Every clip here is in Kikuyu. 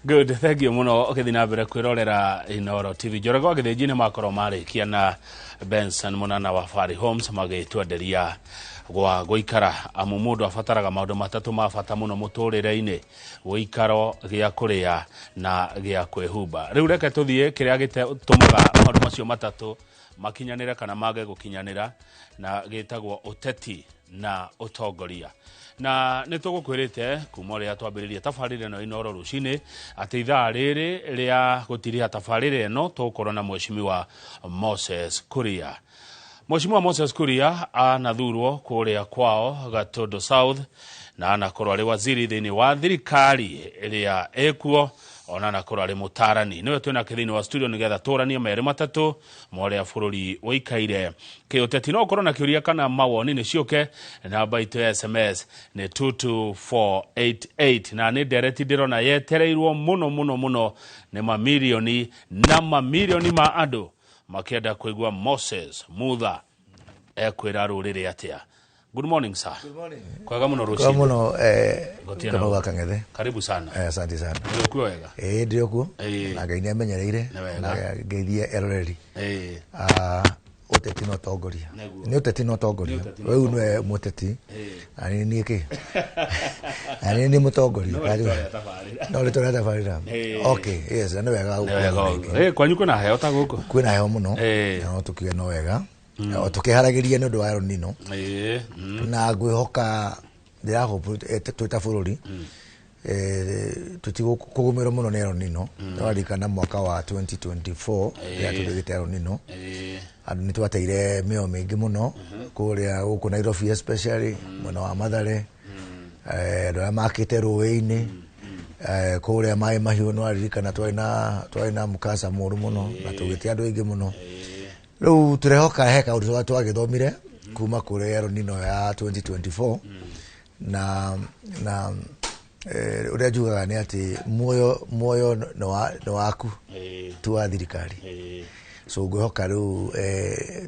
Good, thank you muno ũgĩthiĩ na mbere kwĩrorera Inooro TV. Njoroge wa Gĩthĩnji nĩ makorwo marĩkia na Benson Mũnana wa Fari Homes magĩtwenderia gwa gũikara, amu mũndũ abataraga maũndũ matatũ ma bata mũno mũtũrĩre-inĩ: gũikaro, gĩa kũrĩa na gĩa kwĩhumba. Rĩu reke tũthiĩ kĩrĩa gĩtũmaga maũndũ macio matatũ makinyanĩre kana mage gũkinyanĩra, na gĩtagwo ũteti na ũtongoria. Na nĩ tũgũkwĩrĩte kuma ũrĩa twambĩrĩria tabarĩra ĩno Inooro rũcinĩ atĩ ithaa rĩrĩ rĩa gũtiriha tabarĩra ĩno tũgũkorwo na Mheshimiwa Moses Kuria. Mheshimiwa Moses Kuria anathurwo kũrĩa kwao Gatundu South, na anakorwo arĩ waziri thĩinĩ wa thirikari ĩrĩa ĩkuo, ona anakorwo arĩ mũtarani. Nĩwe twĩnake thĩinĩ wa studio nĩgetha tũranie merĩ matatũ ma ũrĩa bũrũri ũikaire kĩũteti. No ũkorwo na kĩũria kana mawoni, nĩ ciũke namba itũ ya SMS nĩ 22488. Na nĩ ndereti ndĩrona yetereirwo mũno mũno mũno nĩ mamirioni na mamirioni ma andũ makĩenda kũigua Moses Mutha ekwĩra rũrĩrĩ atĩa. Good morning, sir. Good morning. Kwega mũno Kwa rũcinĩ. Muno Gotieno. Kamau wa Kang'ethe. Karibu sana. Asante sana. Ũrĩ kuo wega? Ĩĩ, ndĩ okuo. Na Ngai nĩ amenyereire. Nĩ wega. Na ngeithie eroreri. Ah, ũteti na ũtongoria. Nĩguo. Nĩ ũteti na ũtongoria. Nĩ ũteti na Rĩu nĩwe mũteti. Na nĩ niĩ kĩ? Na nĩ niĩ mũtongoria. No rĩtwa rĩa tabarĩra. No rĩtwa rĩa tabarĩra. Okay, yes, na nĩ wega Nĩ wega gũkorwo ũguo. rĩngĩ. Kwanyu kwĩna heo ta gũkũ? Kwĩna heho mũno. Na no tũkiuge no wega. O tũkĩharagĩria nĩ ũndũ wa El Nino. Na ngwĩhoka ndĩrahope twĩ ta bũrũri tũtigũkũgũmĩrwo mũno nĩ El Nino. Tũraririkana mwaka wa 2024 rĩrĩa tũrĩgĩte El Nino, andũ nĩ twateire mĩoyo mĩingĩ mũno kũrĩa gũkũ Nairobi, especially mwena wa Mathare, andũ arĩa makĩte rũĩ-inĩ, kũrĩa maĩ mahiũ. Nĩ waririkana twarĩ na mkasa mũru mũno na tũgĩte andũ aingĩ mũno. Rĩu tũrehoka he kaũndũ twagĩthomire kuma kũrĩ El Nino ya 2024, na ũrĩa njugaga nĩ atĩ muoyo nĩ waku, ti wa thirikari. So ngwĩhoka rĩu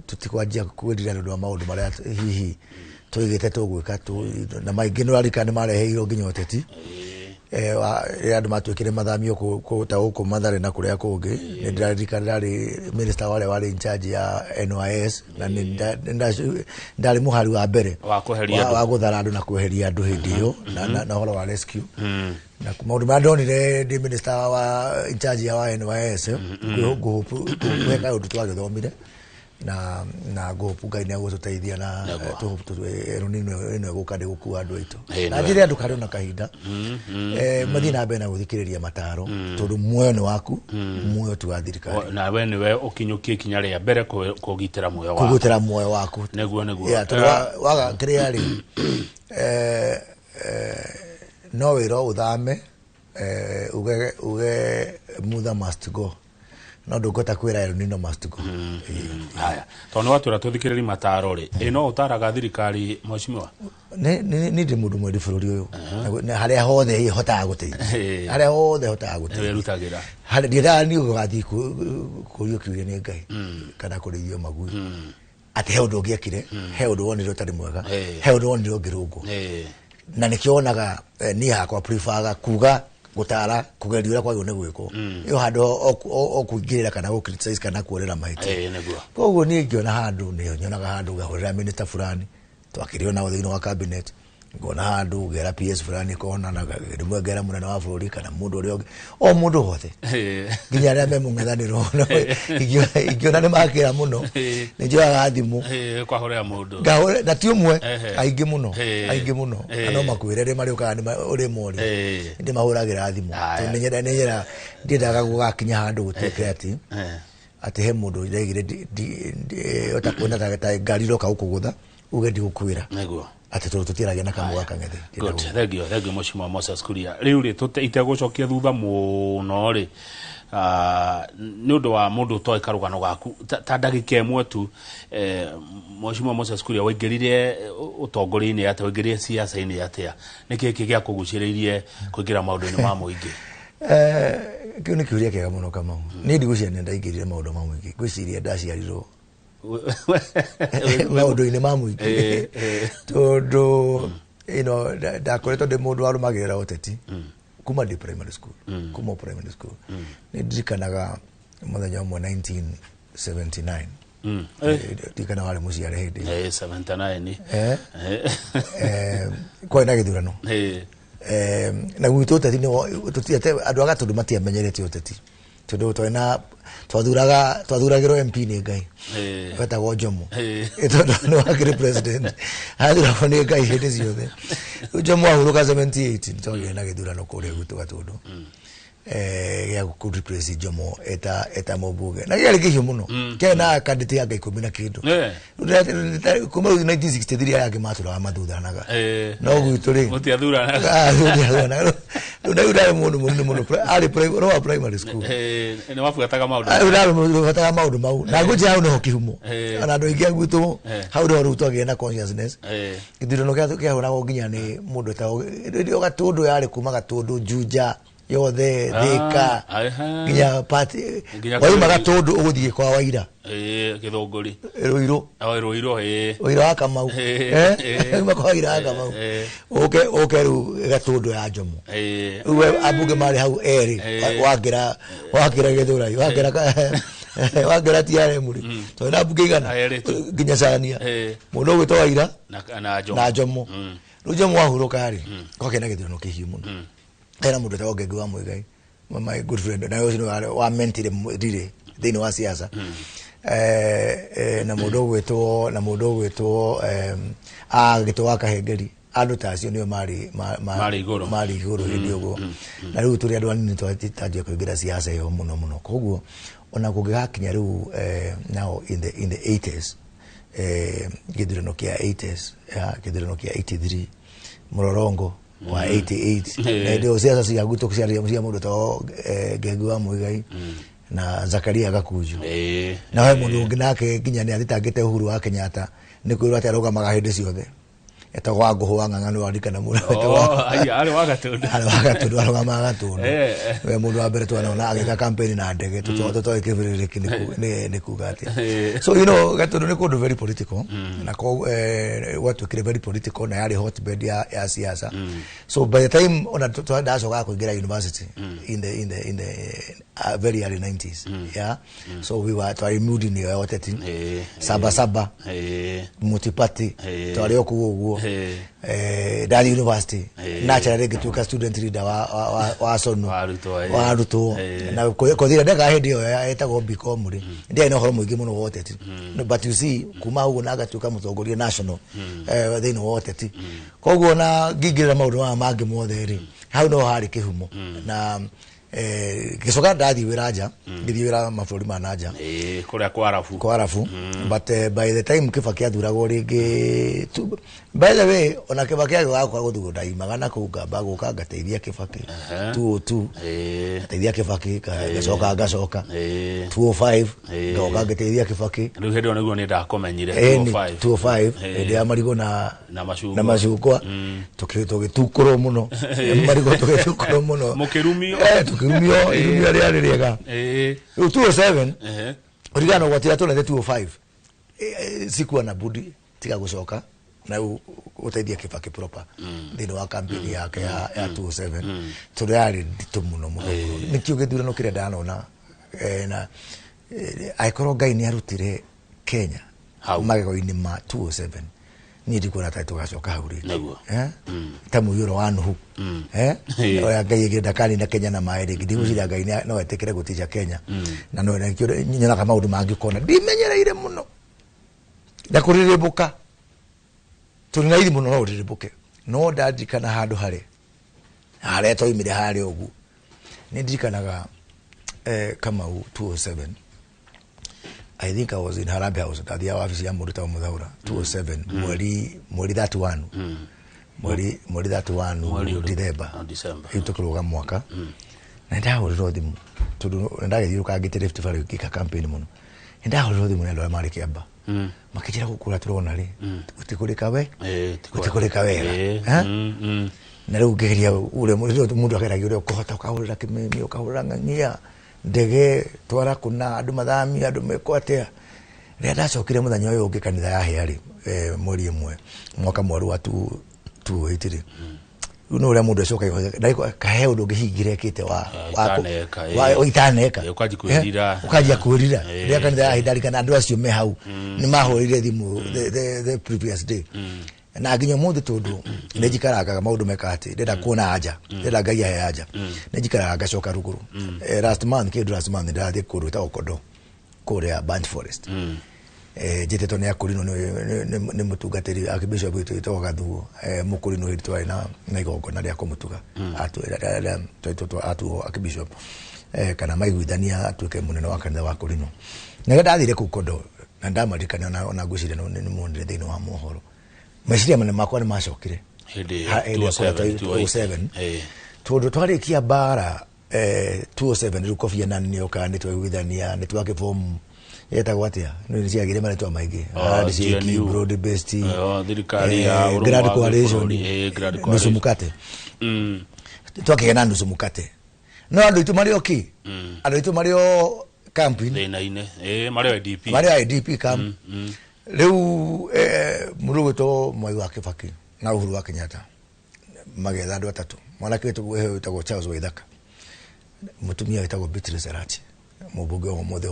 tũtikwanjia kwĩrira nĩ ũndũ wa maũndũ marĩa hihi tũigĩte tũgwĩka na maingĩ. Nĩ ũrarikana nĩ mareheirwo nginya ũteti, rĩrĩa andũ matuĩkire mathamio ta gũkũ Mathare na kũrĩa kũngĩ. Nĩ ndĩraririkana ndarĩ minister warĩa warĩ in charge ya NYS, na nĩ ndarĩ mũhari wa mbere Wa kweheria andũ. Wa gũthara andũ na kweheria andũ hĩndĩ ĩyo na ũhoro wa rescue na maũndũ marĩa ndonire ndĩ minister wa in charge ya wa NYS. Ngũhope kaũndũ twagĩthomire na ngũhope Ngai nĩ agũtũteithia na El Nino ĩno ĩgũka ndĩgũkua andũ aitũ. Na Nĩ njĩre andũ karĩ ona kahinda mathiĩ na mbere na gũthikĩrĩria mataro, tondũ muoyo nĩ waku, muoyo ti wa thirikari. Na we nĩwe ũkinyũkie ikinya rĩa mbere kũgitĩra muoyo waku. Kũgitĩra muoyo waku. Nĩguo. Yeah, tondũ waga kĩrĩa rĩ, no wĩra ũthame, uge Mutha must go, no ndũngĩhota kwĩra El Nino must go. Ĩĩ. Haya, tondũ nĩ watwĩra tũthikĩrĩri mataro rĩ, ĩ no ũtaraga thirikari, mheshimiwa? Nĩ ndĩ mũndũ mwendi bũrũri ũyũ. Na harĩa hothe hotaga gũteithia, harĩa hothe hotaga nĩ gũteithia wĩrutagĩra. Harĩa ndiendaga niĩ gũgathiĩ kũrio kĩũria nĩ Ngai kana kũrĩithio magui atĩ he ũndũ ũngĩekire, he ũndũ wonire ũtarĩ mwega, he ũndũ wonire ũngĩrũngwo. Na nĩkĩo wonaga niĩ hakwa preferga kuga, gũtara, kũgeria ũrĩa kwagĩrĩirwo nĩ gwĩkwo, ĩyo handũ o kũingĩrĩra kana gũ criticize kana kuonera mahĩtia. Nĩguo. Koguo niĩ ngĩona handũ nĩ nyonaga handũ ngahũrĩra minister fulani twakĩrĩ nao thĩinĩ wa cabinet, ngona handũ ngera PS fulani kona, na rĩmwe ngera mũnene wa bũrũri kana mũndũ ũrĩa ũngĩ, o mũndũ wothe, nginya arĩa me mũng'ethanĩro. Ingĩona nĩ makĩra mũno, nĩ njoyaga thimũ kwahũrĩra mũndũ. Ngahũra, na ti ũmwe, aingĩ mũno, aingĩ mũno. Na no makwĩre rĩ marĩũkaga nĩ ũrĩ moria, ndĩmahũragĩra thimũ tondũ nĩ nyenda ndiendaga gũgakinya handũ gũtuĩke atĩ he mũndũ ndaigire ota kuona ta ngari iroka gũkũgũtha uge ndigũkwĩra atĩ tondũ tũtiaragia na Kamau ga Kang'ethe. Good, thank you, thank you, Mheshimiwa Moses Kuria. Rĩu rĩ, itegũcokia thutha mũno rĩ, nĩ ũndũ wa mũndũ ũtoĩ karũgano gaku ta ndagĩka ĩmwe tu, Mheshimiwa Moses Kuria, waingĩrire ũtongoria-inĩ atĩa? Waingĩrire siasa-inĩ atĩa? Nĩ kĩĩ kĩ gĩakũgucĩrĩirie kũingĩra maũndũ-inĩ ma mũingĩ? Kĩu nĩ kĩũria kĩega mũno, Kamau. Niĩ ndigwĩciria nĩ ndaingĩrire maũndũ ma mũingĩ, ngwĩciria ndaciarirwo maũndũ-inĩ ma mũingĩ, tondũ ndakoretwo ndĩ mũndũ warũmagĩrĩra ũteti. kuma ndĩ primary school, kuma primary school nĩ ndirikanaga mũthenya ũmwe 1979. Ndirikana warĩ mũciare hĩndĩ ĩyo. 79. Kwarĩ na gĩthurano. Na gwitũ ũteti tũtiate andũ a Gatũndũ matiamenyerete ũteti tondũ twarĩ na twathuragĩrwo MP nĩ Ngai wetagwo Jomo. Tondũ nĩ wakĩrĩ president, athuragwo nĩ Ngai hĩndĩ ciothe. Rĩu Jomo ahurũka 78 nĩ twagĩire na gĩthurano kũrĩa gwitũ Gatũndũ, gĩa kũ replace Jomo eta mũmbunge, na kĩarĩ kĩhiũ mũno, kĩarĩ na candidate ya 10 na kĩndũ. Rĩu kuma rĩu 1963 arĩa angĩ matũraga mathuranaga, no gwitũ rĩ Mũtiathuranaga. Ah, mũtiathuranaga. Rĩu rĩu ndarĩ mũndũ mũnini mũno, arĩ no wa primary school. Nĩ wabuataga maũndũ. Rĩu ndarĩ mũndũ bataga maũndũ mau, na ngũnjĩra hau nĩho kĩhumo, ona andũ aingĩ a gwitũ hau nĩho rĩu twagĩire na consciousness. Gĩthurano kĩahũragwo nginya nĩ mũndũ etagwo hĩndĩ ĩyo Gatũndũ, yarĩ kuma Gatũndũ, Juja yothe, Thĩka, nginya party Nginya wauma Gatũndũ ũgũthiĩ kwa Waira. Gĩthũngũri. Rũirũ. Oh, Rũirũ. Waira wa Kamau. Uma kwa Waira wa Kamau ũke ũke rĩu Gatũndũ ya Jomo. Rĩu we ambunge marĩ hau erĩ, wakĩra Gĩthũrai, wakĩra TRM rĩ, tondũ na ambunge 100 Erĩ tu. Nginya Cania, mũndũ ũgwĩtwo Waira na Jomo. Na Jomo. Rĩu Jomo wahurũka rĩ, kwakĩa na gĩthurano kĩhiũ mũno. Hena mũndũ wetagwo Ngenge wa Muigai, my good friend, na ũcio nĩwe wamentire rire thĩinĩ wa siasa, na mũndũ ũgwĩtwo agĩtwo wa Kahengeri. Andũ ta acio nĩo marĩ Marĩ igũrũ. Marĩ igũrũ hĩndĩ ũguo, na rĩu tũrĩ andũ anini twanjia kũingĩra siasa ĩyo mũno mũno. Koguo ona kũngĩgakinya rĩu, now in the 80s, gĩthurano kĩa 80s, ya gĩthurano kĩa 83, mũrorongo wa 88, na hĩndĩ ĩyo siasa cia gwitũ ciarĩ cia mũndũ tagwo Ngenge wa Muigai na Zakaria Gakunju. Na he mũndũ ũngĩ nake nginya nĩ athitangĩte Uhuru wa Kenyatta nĩ kwĩrwo atĩ arũgamaga hĩndĩ ciothe, etagwo Wangũhũ wa Ng'ang'a, nĩ warikana mũno. Oh, aya, arĩ wa Gatũndũ. Arĩ wa Gatũndũ, arũgamaga Gatũndũ. We mũndũ wa mbere twanona agĩka campaign na ndege tũtoĩ kĩbĩrĩrĩki nĩ kuga atĩa. So Gatũndũ nĩ kũndũ very political, na gwatuĩkire very political na yarĩ hotbed ya siasa. So by the time ona ndacokaga kũingĩra university in the very early 90s, yeah, so we were twarĩ mood-inĩ ĩyo ya ũteti, saba saba, multiparty, twarĩ o kũu ũguo. Ndathi university naturally ngĩtuĩka student leader wa SONU. Wa arutwo, Wa arutwo. Na kothira ndeka hĩndĩ ĩyo etagwo BCom rĩ, ndiarĩ na ũhoro mũingĩ mũno wa ũteti. No, but you see, kuma ũguo na ngatuĩka mũtongoria national, thĩinĩ wa ũteti, koguo na ngĩingĩrĩra maũndũ maya mangĩ mothe rĩ, hau no harĩ kĩhumo. Na ngĩcoka ndathiĩ wĩra nja, ngĩthiĩ wĩra mabũrũri ma na nja. Kũrĩa kwa Arabu. Kwa Arabu. But by the time Kibaki athuragwo rĩngĩ by the way, ona Kibaki agĩũka gũthurwo, ndaimaga na kũu ngamba gũka ngateithia Kibaki 202, ngateithia Kibaki, ngacoka ngacoka 205, ngoka ngĩteithia Kibaki. Rĩu hĩndĩ ĩyo nĩguo nĩ ndakũmenyire. 205 205. 205 hĩndĩ ya marigũ na Na macungwa. Na macungwa. Tũgĩtukũrwo mũno marigũ, tũgĩtukũrwo mũno. Mũkĩrumio. Tũkĩrumio, irumio rĩarĩ rĩega. Rĩu 207, ririkana no gwatira tũnete 205, sikuwa na budi tiga gũcoka na rĩu gũteithia Kibaki proper thĩinĩ wa campaign yake ya 207, tondũ yarĩ nditũ mũno mũno mũno. Nĩkĩo gĩthurano kĩrĩa ndanona, na angĩkorwo Ngai nĩ arutire Kenya Hau. magego-inĩ ma 207, niĩ ndikuona tarĩ tũgacoka hau rĩngĩ. Nĩguo. Eh? Ta mũiyũro wa Nuhu. Eh? Ũrĩa Ngai ĩngĩ ndakanina Kenya na maĩ rĩngĩ, ndigwĩciria Ngai no etĩkĩre gũtija Kenya, na no nĩkĩo nyonaga maũndũ mangĩ ũkona ndimenyereire mũno na kũrĩrĩmbũka tũrĩ na ithi mũno, no ũrĩrĩmbũke. No ndandirikana handũ harĩ harĩa twaumire harĩa ũguo, nĩ ndirikanaga, Kamau, 207, I think I was in Harambee House, ndathiaga wabici ya mũndũ ta Mũthaura 207, mweri 31, mweri 31. Mweri ũrĩkũ? December. Ah, December. Rĩu tũkĩrũga mwaka, na ndahũrĩrwo thimũ tondũ ndagĩthiũrũkangĩte Rift Valley ngĩka campaign mũno. Nĩ ndahũrĩrwo thimũ nĩ andũ arĩa marĩ Kĩamba, makĩnjĩra gũkũ ũrĩa tũrona rĩ, gũtikũrĩka we, gũtikũrĩka wega. Eh? Na rĩu ngĩgeria ũrĩa mũndũ ageragia ũrĩa ũkũhota, ũkahũrĩra kĩmĩmĩ, ũkahũrĩra ng'ang'ia ndege, twara kũna andũ mathamio, andũ mekwo atĩa. Rĩrĩa ndacokire mũthenya ũyũ ũngĩ kanitha ya hĩa rĩ, mweri ĩmwe mwaka mwerũ wa 208 rĩ, Rĩu nĩ ũrĩa mũndũ acokaga na kahe ũndũ ũngĩ hingire wa itaneka, wa itaneka. Ũkanjia kwĩrira. Ũkanjia kwĩrira. Rĩrĩa kanitha yahindarikana andũ acio me hau nĩ mahũrire thimũ the previous day. Na nginya ũmũthĩ tondũ nĩ njikarangaga maũndũ meka atĩ ndĩrenda kuona anja, ndĩrenda Ngai ahe anja, nĩ njikaraga ngacoka rugũrũ. Last month, kĩndũ last month, ndĩrathiĩ kũndũ gwĩtagwo Kondo kũrĩa Burnt Forest. Njĩtĩtwo nĩ akũrinũ nĩ mũtungatĩri archbishop witũ wĩtagwo Gathuo, mũkũrinũ hĩndĩ twarĩ na igongona rĩa kũmũtuga atuo archbishop, kana maiguithania atuĩke mũnene wa kanitha wa kũrinũ. Na rĩrĩa ndathire kũu Kondo na ndamaririkana ona ngwĩciria nĩ muonire thĩinĩ wa mohoro, meciria manene makwa nĩ macokire hĩndĩ hĩndĩ ya 207, 207. 208. Tondũ twarĩkia mbara 207 rĩu Kofi Annan nĩoka, nĩ twaiguithania, nĩ twakĩbomu yetagwo atĩa, nĩ ciagire marĩtwa maingĩ. Handshake, GNU. broad based, Thirikari ya ũrũmwe Grand wa Coalition, gĩbũrũri, Grand nusu Coalition. mukate. Twakĩgĩa na nusu mukate no andũ aitũ marĩ o kĩ, andũ aitũ marĩ o camp-inĩ thĩna-inĩ. Marĩ o IDP. Marĩ o IDP camp. Rĩu mũndũ ũgwĩtwo Mwai wa Kibaki na Uhuru wa Kenyatta magetha andũ atatũ, mwanake wĩtagwo Charles Waithaka, mũtumia wĩtagwo Beatrice Elachi, mũmbunge wa ũmũthĩ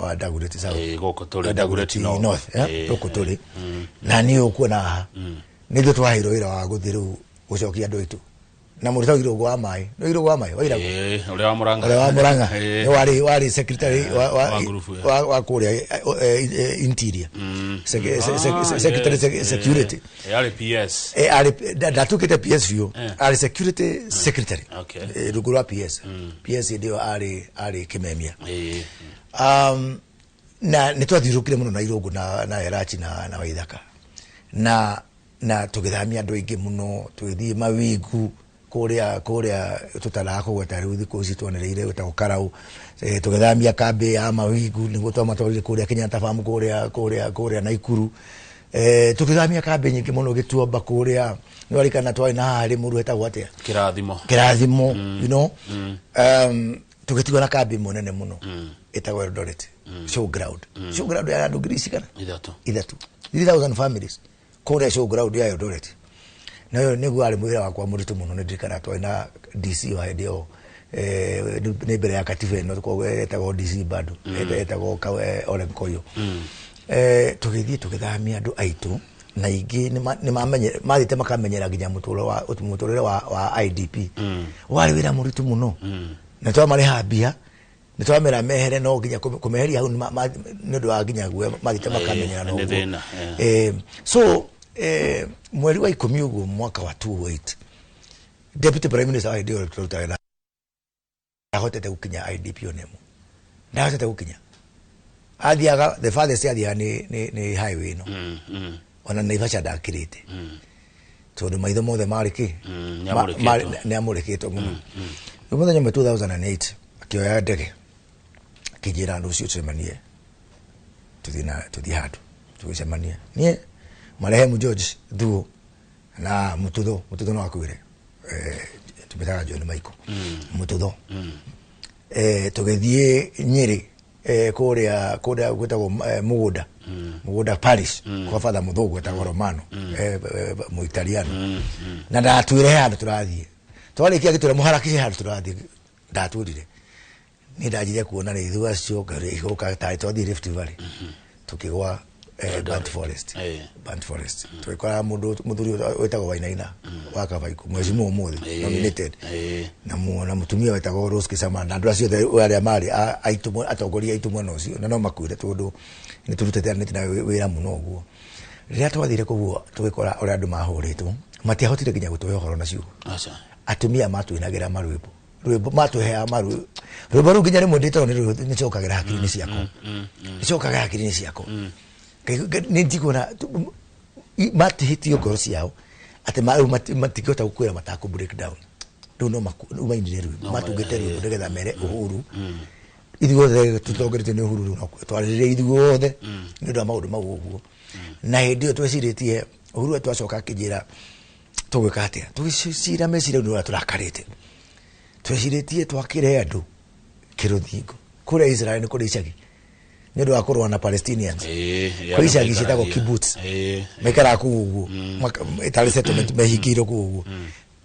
wa Dagoretti South. Gũkũ tũrĩ Wa Dagoretti North. North, gũkũ tũrĩ na niĩ ũkuona haha nĩ ithuĩ twaheirwo wĩra wa gũthiĩ rĩu gũcokia andũ aitũ na mũndũ wĩtagwo Irũngũ wa Maĩ. Nĩ Irũngũ wa Maĩ wa Iragũ? Ũrĩa wa Mũrang'a. Ũrĩa wa Mũrang'a. Nĩ warĩ secretary wa ngurubu, wa kũrĩa interior. Secretary security. Arĩ PS. Arĩ ndatuĩkĩte PS biũ, arĩ security secretary. Rungu rwa PS. PS hĩndĩ ĩyo arĩ Kĩmemia. Na nĩ twathiũrũkire mũno na Irũngũ na Elachi na Waithaka na tũgĩthamia andũ aingĩ mũno, tũgĩthiĩ mawingu kũrĩa tũtaraga kũgweta rĩu thikũ ici twanĩrĩire gwĩtagwo Karau. Tũgĩthamia kambĩ ya mawingu nĩguo twamatwarire kũrĩa Kenyatta Farm kũrĩa Naikuru. Tũgĩthamia kambĩ nyingĩ mũno Gĩtuamba kũrĩa nĩ warikana twarĩ na haha harĩ mũndũ wetagwo atĩa? Kĩrathimo. Kĩrathimo, you know. Tũgĩtigwo na kambĩ ĩmwe nene mũno ĩtagwo Eldoret showground. Showground ya andũ ngiri cigana? Ithatũ. Ithatũ, 3000 families kũrĩa showground ya Eldoret. Nayo nĩguo arĩ mwĩra wakwa mũritũ mũno. Nĩ ndirikana twarĩ na DC wa hĩndĩ ĩyo, nĩ mbere ya katiba ĩno, koguo etagwo DC bado etagwo Ole Nkoyo. Tũgĩthiĩ tũgĩthamia andũ aitũ na ingĩ nĩ mathiĩte makamenyera nginya mũtũrĩre wa IDP. Warĩ wĩra mũritũ mũno na twamarĩha mbia, nĩ twamera mehere, no nginya kũmeheria hau nĩ ũndũ wa nginya guoya mathiĩte makamenyera nĩ no ũguo. Thĩna, So mweri wa 10 ũguo mwaka wa 2008, deputy prime minister wa hĩndĩ ĩyo tũrutaga na ahotete gũkinya IDP ona ĩmwe, ndahotete gũkinya. Athiaga the farthest athiaga nĩ highway ĩno. Ona Naivasha ndakĩrĩte tondũ maitho mothe marĩ kĩ? Nĩamũrĩkĩtwo. Nĩ amũrĩkĩtwo mũno. Rĩu mũthenya ũmwe 2008 akĩoya ndege akĩnjĩra rũciũ tũcemanie, tũthiĩ handũ. Tũgĩcemania niĩ, marehemu George Thuo na Mututho. Mututho no akuire, tũmĩtaga John Michael Mututho. Tũgĩthiĩ Nyĩrĩ, kũrĩa gwĩtagwo mũgũnda parish kwa Father Mũthũngũ etagwo Romano, Mũitaliano, na ndatwĩre he handũ tũrathiĩ. Twarĩkia gĩtwĩra mũharakishe handũ tũrathiĩ. Ndatwĩrire niĩ ndanjire kuona rĩ ithuĩ acio igũka tarĩ twathiĩ Rift Valley, tũkĩgwa Burnt Forest. Burnt Forest tũgĩkora mũndũ mũthuri wĩtagwo Wainaina wa Kabaikũ, mheshimiwa ũmũthĩ nominated, na mũtumia wetagwo Rose Kisama na andũ acio othe arĩa marĩ aitũ atongoria aitũ mwena ũcio, na no makuire tondũ nĩ tũrutĩte na wĩra mũno ũguo. Rĩrĩa twathire kũguo tũgĩkora ũrĩa andũ mahũrĩtwo, matiahotire nginya gũtũhe ũhoro na ciugo. Aca. Atumia matwĩnagĩra marwĩmbo, rwĩmbo matũheaga maru rwĩmbo rũu nginya rĩmwe ndĩtoro nĩ cokagĩra hakiri-inĩ ciakwa, nĩ cokagĩra hakiri-inĩ ciakwa. Nĩ njiguona matihĩtio ngoro ciao atĩ rĩu matingĩhota gũkwĩra matakũ break down. Rĩu no rĩu mainire rwĩmbo matungĩte rwĩmbo nĩgetha mere Uhuru ithuothe tũtongoretio nĩ Uhuru. Rĩu no twarĩrĩria ithuothe nĩ ũndũ wa maũndũ mau ũguo. Na hĩndĩ ĩyo twecirĩtie Uhuru twacoka akĩnjĩra tũgwĩka atĩa, tũgĩcira meciria nĩ ũrĩa tũrakarĩte, twecirĩtie twakĩre andũ kĩrũthingo kũrĩa Israel nĩ kũrĩ icagi nĩ ũndũ wa kũrũa na Palestinians. Kwĩ icagi ciĩtagwo kibbutz, maikaraga kũu ũguo, ĩtarĩ settlement, mehingĩirwo kũu ũguo.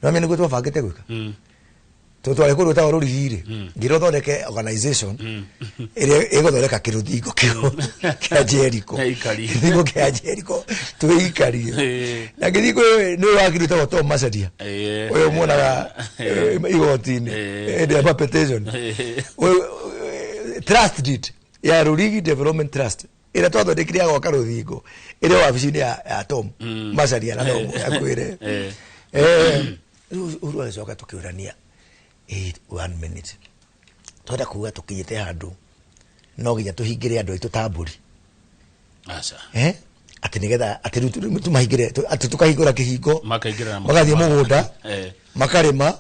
Nĩwamenya nĩguo twabangĩte gwĩka. Tondũ twarĩ kũndũ gwĩtagwo Rũrigi-rĩ, ngĩrwo thondeke organization ĩrĩa ĩgũthondeka kĩrũthingo kĩu kĩa Jericho. Ĩikarie. Kĩrũthingo kĩa Jericho twĩikarie. Na ngĩthiĩ kwĩ nĩwe wakiri wĩtagwo Tom Macharia. Ũyũ muonaga igoti-inĩ hĩndĩ ya petition. Ũyũ, trust deed ya Rũrigi Development Trust ĩrĩa twathondekire ya gwaka rũthingo ĩrĩ wabici-inĩ ya Tom Macharia na no akwĩre. Rĩu Uhuru agĩcoka tũkĩũrania, one minute, twenda kuga tũkinyĩte handũ no nginya tũhingĩre andũ aitũ ta mbũri. Aca. Atĩ nĩgetha atĩ rĩu tũmahingĩre, atĩ tũkahingũra kĩhingo makaingĩra na magathiĩ mũgũnda makarĩma.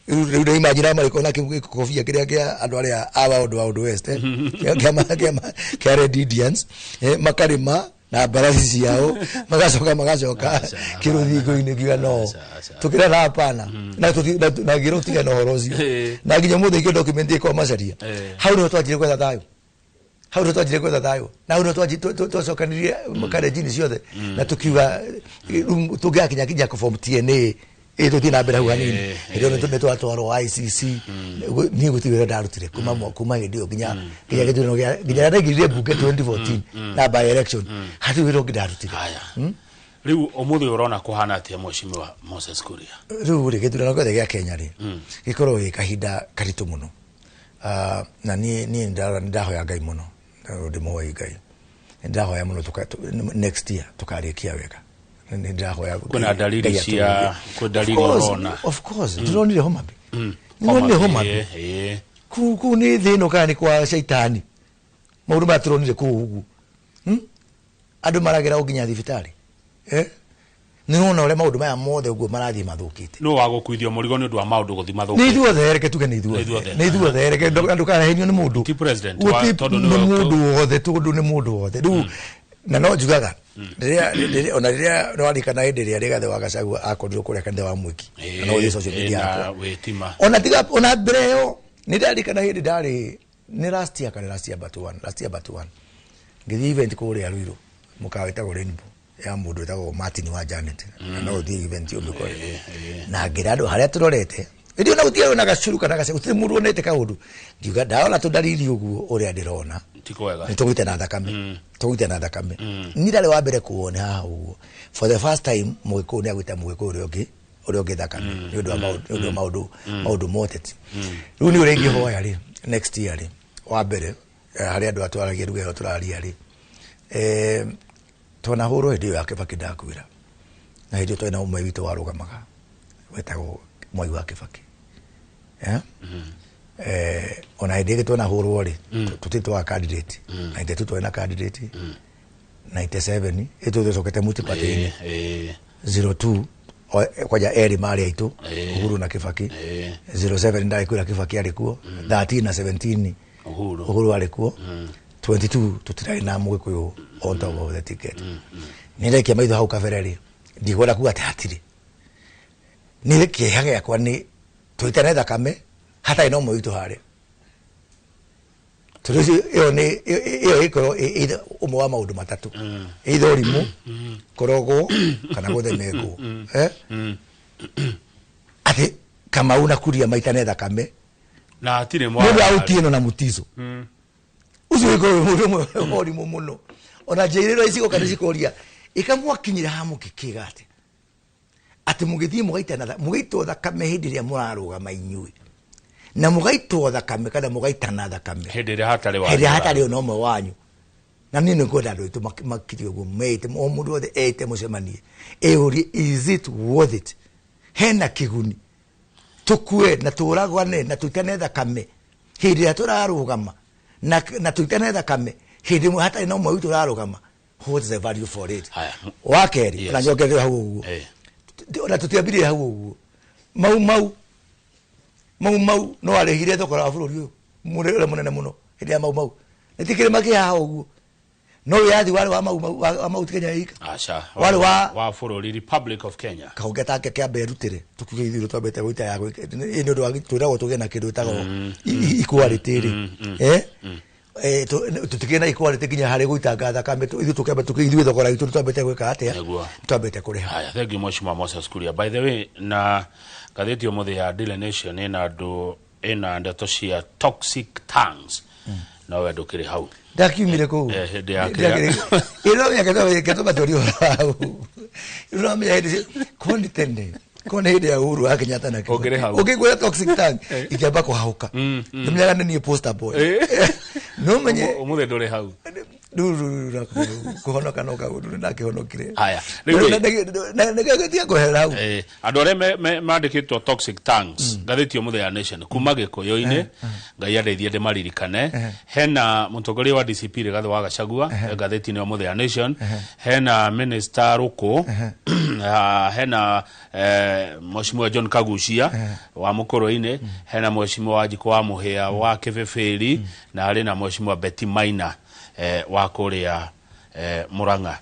Rĩu nĩ imagine marĩko na kĩkobia kĩrĩa kĩa andũ arĩa a Wild Wild West, kĩa Red Indians, makarĩma na mbarathi ciao, magacoka kĩrũthingo-inĩ kiuga no tukira na hapana na na ngĩrwo tige na ũhoro ũcio. Na nginya ũmũthĩ ikĩo document ĩkorwo Macharia. Hau nĩho twanjire gwetha thayũ, hau nĩho twanjire gwetha thayũ, na hau nĩho twacokanirie karenjini ciothe na tukiuga rĩu tũngĩgakinya kinya kũ-form TNA ĩ tũthiĩ na mbere hau hanini. Hĩndĩ ĩyo nĩ twatwarwo ICC. Niĩ gũtirĩ wĩra ndarutire kuma hĩndĩ ĩyo nginya gĩthurano gĩa nginya ndaingĩrire mbunge 2014 na by election, hatirĩ wĩra ũngĩ ndarutire. Haya, rĩu ũmũthĩ ũrona kũhana atĩa, Mheshimiwa Moses Kuria? Rĩu rĩ, gĩthurano gĩothe gĩa Kenya rĩ, gĩkoragwo gĩ kahinda karitũ mũno. Na niĩ nĩ ndahoya Ngai mũno, ndĩmũhoi Ngai, nĩ ndahoya mũno next year tũkarĩkia wega. Nĩ ndĩrahoya Kwĩna dalili Ngai atũrũnge. Kwĩ dalili Of course, ũrona? Of course, ndĩronire Homa Bay, ndĩronire Homa Bay. Kũu nĩ thĩ ĩno kana nĩ kwa caitani? Maũndũ maya tũronire kũu ũguo, Andũ maragera o nginya thibitarĩ, eh? Nĩ ũrona ũrĩa maũndũ maya mothe ũguo marathiĩ mathũkĩte. Nũ wa gũkuithio mũrigo nĩ ũndũ wa maũndũ gũthiĩ Nĩ mathũkĩte? ithuothe, reke tuge nĩ ithuothe. Ithuothe. Nĩ ithuothe, reke ndũkanahenio nĩ mũndũ. Ti president, tondũ nĩ nĩwe mũndũ wothe, tondũ nĩ mũndũ wothe rĩu. Na no njugaga rĩrĩa ona rĩrĩa nĩwarikana hĩndĩ ĩrĩa Rigathĩ wa Gachagua akorirwo kũrĩa kanitha wa Mwiki, na no ũthiĩ social media na yakwa. wĩtima. Ona tiga ona mbere ĩyo, nĩ ndarikana hĩndĩ ndarĩ nĩ last year kana last year but one, last year but one, ngĩthiĩ event kũrĩa Ruiru, mũkawa wĩtagwo Rainbow ya mũndũ wĩtagwo Martin wa Janet, na no ũthiĩ event ĩyo mĩkore. Na ngĩra andũ harĩa tũrorete hĩndĩ ĩyo na gũtirĩ na gacuru kana gacuru, gũtirĩ mũndũ onete kaũndũ, ngiuga ndarora tũndariri ũguo ũrĩa ndĩrona Ti kwega. Nĩ tũgũite na thakame, tũgũite na thakame. Niĩ ndarĩ wa mbere kuona haha ũguo for the first time Mũgĩkũyũ nĩ agwĩta Mũgĩkũyũ ũrĩa ũngĩ thakame nĩ ũndũ wa maũndũ moteti. Rĩu nĩ ũrĩa ingĩhoya rĩ, next year rĩ, wa mbere, harĩa andũ atwaragia ruga ĩyo tũraria rĩ, twanahũrwo hĩndĩ ĩyo ya Kĩbaki, ndakwĩra, na hĩndĩ ĩyo twarĩ na ũmwe witũ warũgamaga wetagwo Mwai wa Kĩbaki. Eh? Ona hĩndĩ ĩngĩ twanahũrwo rĩ, tũtirĩ twaga candidate. 92 twarĩ na candidate, 97 ĩ tũcokete multi-party-inĩ. 02 kwanja erĩ marĩ aitũ, Uhuru na Kĩbaki. 07 ndarĩ kwĩra Kĩbaki arĩ kuo, 13 na 17 Uhuru. Uhuru arĩ kuo, 22 tũtirarĩ na Mũgĩkũyũ on top of the ticket. Nĩ ndaikia maitho hau kabere rĩ, ndikwenda kuga atĩ hatirĩ. Nĩ kĩeha gĩakwa nĩ tũitane thakame hatarĩ na ũmwe witũ harĩa, tondũ ũcio ĩyo nĩ ĩyo ĩkorwo ĩ ũmwe wa maũndũ matatũ, either ũrimũ, kũrogwo kana gũthemengwo. Eh? Atĩ Kamau na Kuria maitane thakame Na hatirĩ nĩ ũndũ wa Otieno na Mutiso ũcio, wĩkorwo wĩ mũndũ ũmwe wa ũrimũ mũno. Ona njĩrĩro icigoka nĩ cikoria ĩkamwakinyĩra ha mũkĩkĩga atĩ mũgĩthiĩ mũgaitana mũgaitwo thakame hĩndĩ ĩrĩa mũrarũgama inyuĩ, na mũgaitwo thakame kana mũgaitana thakame hĩndĩ ĩrĩa hatarĩ hĩndĩ ĩrĩa hatarĩ ona ũmwe wanyu. Na niĩ nĩ ngwenda andũ aitũ makire ũguo meite, o mũndũ wothe eite mũcemanie ĩũrie, is it worth it? Hena kĩguni tukue na tũragwane na tũitane thakame hĩndĩ ĩrĩa tũrarũgama na tũitane thakame hĩndĩ ĩmwe hatarĩ na ũmwe witũ ũrarũgama? What's the value for it? Haya. Wa kerĩ, na njongerere hau ũguo, ona tũtiambirie hau ũguo. Mau Mau, Mau Mau no arĩhire thogora wa bũrũri ũyũ ũrĩa mũnene mũno hĩndĩ ya Mau Mau. Nĩ ti kĩrĩma kĩ haha ũguo, no wĩyathi warĩ wa Mau Mau, wa Mau ti Kenya ika. Aca. Warĩ wa wa bũrũri, Republic of Kenya. Kahonge take kĩambe erutĩre tukiuge ithuĩ twambĩte gwĩta ya nĩ ũndũ wa twĩragwo tũgĩe na kĩndũ gĩtagwo equality rĩ, eh. Tutikĩrĩ na equality nginya harĩ gũitanga thakame, ithuĩ tũkĩamba ithuĩ thogora itũ twambĩte gwĩka atĩa? Nĩguo. Twambĩte kũrĩha. Haya, thank you, Mheshimiwa Moses Kuria. By the way, na ngathĩti ũmũthĩ ya Daily Nation ĩna andũ, ĩna ndeto cia toxic tongues, no we ndũkĩrĩ hau. Ndakiumire kũu. Hĩndĩ ya kĩrĩa- Ĩno ketũmatũria ũhoro hau. Ũramenya hĩndĩ ko nĩ tene, ko nĩ hĩndĩ ya Uhuru wa Kenyatta na Kibaki. Ũngĩrĩ hau. Ũngĩkwĩra toxic tongue, ingĩamba kũhahũka. Nĩmenyaga nĩ niĩ poster boy. No menye. Ũmũthĩ ndũrĩ hau. Rĩu kũhonoka no kaũndũ nĩ ndakĩhonokire. Haya, rĩu rĩ- Nĩgĩtia kweherera hau. Andũ arĩa mandĩkĩtwo toxic tongues ngathĩti ũmũthĩ ya Nation kuma Gĩkũyũ-inĩ, Ngai andeithie ndĩmaririkane. Hena mũtongoria wa DCP Rigathĩ wa Gachagua ngathĩti-inĩ ũmũthĩ ya Nation, hena minister Rũkũ, hena Mheshimiwa John Kagucia wa Mũkũrũ-inĩ, hena Mheshimiwa Wanjikũ wa Mũhĩa wa Kĩbĩbĩri, na harĩ na Mheshimiwa Betty Maina wa kũrĩa Murang'a.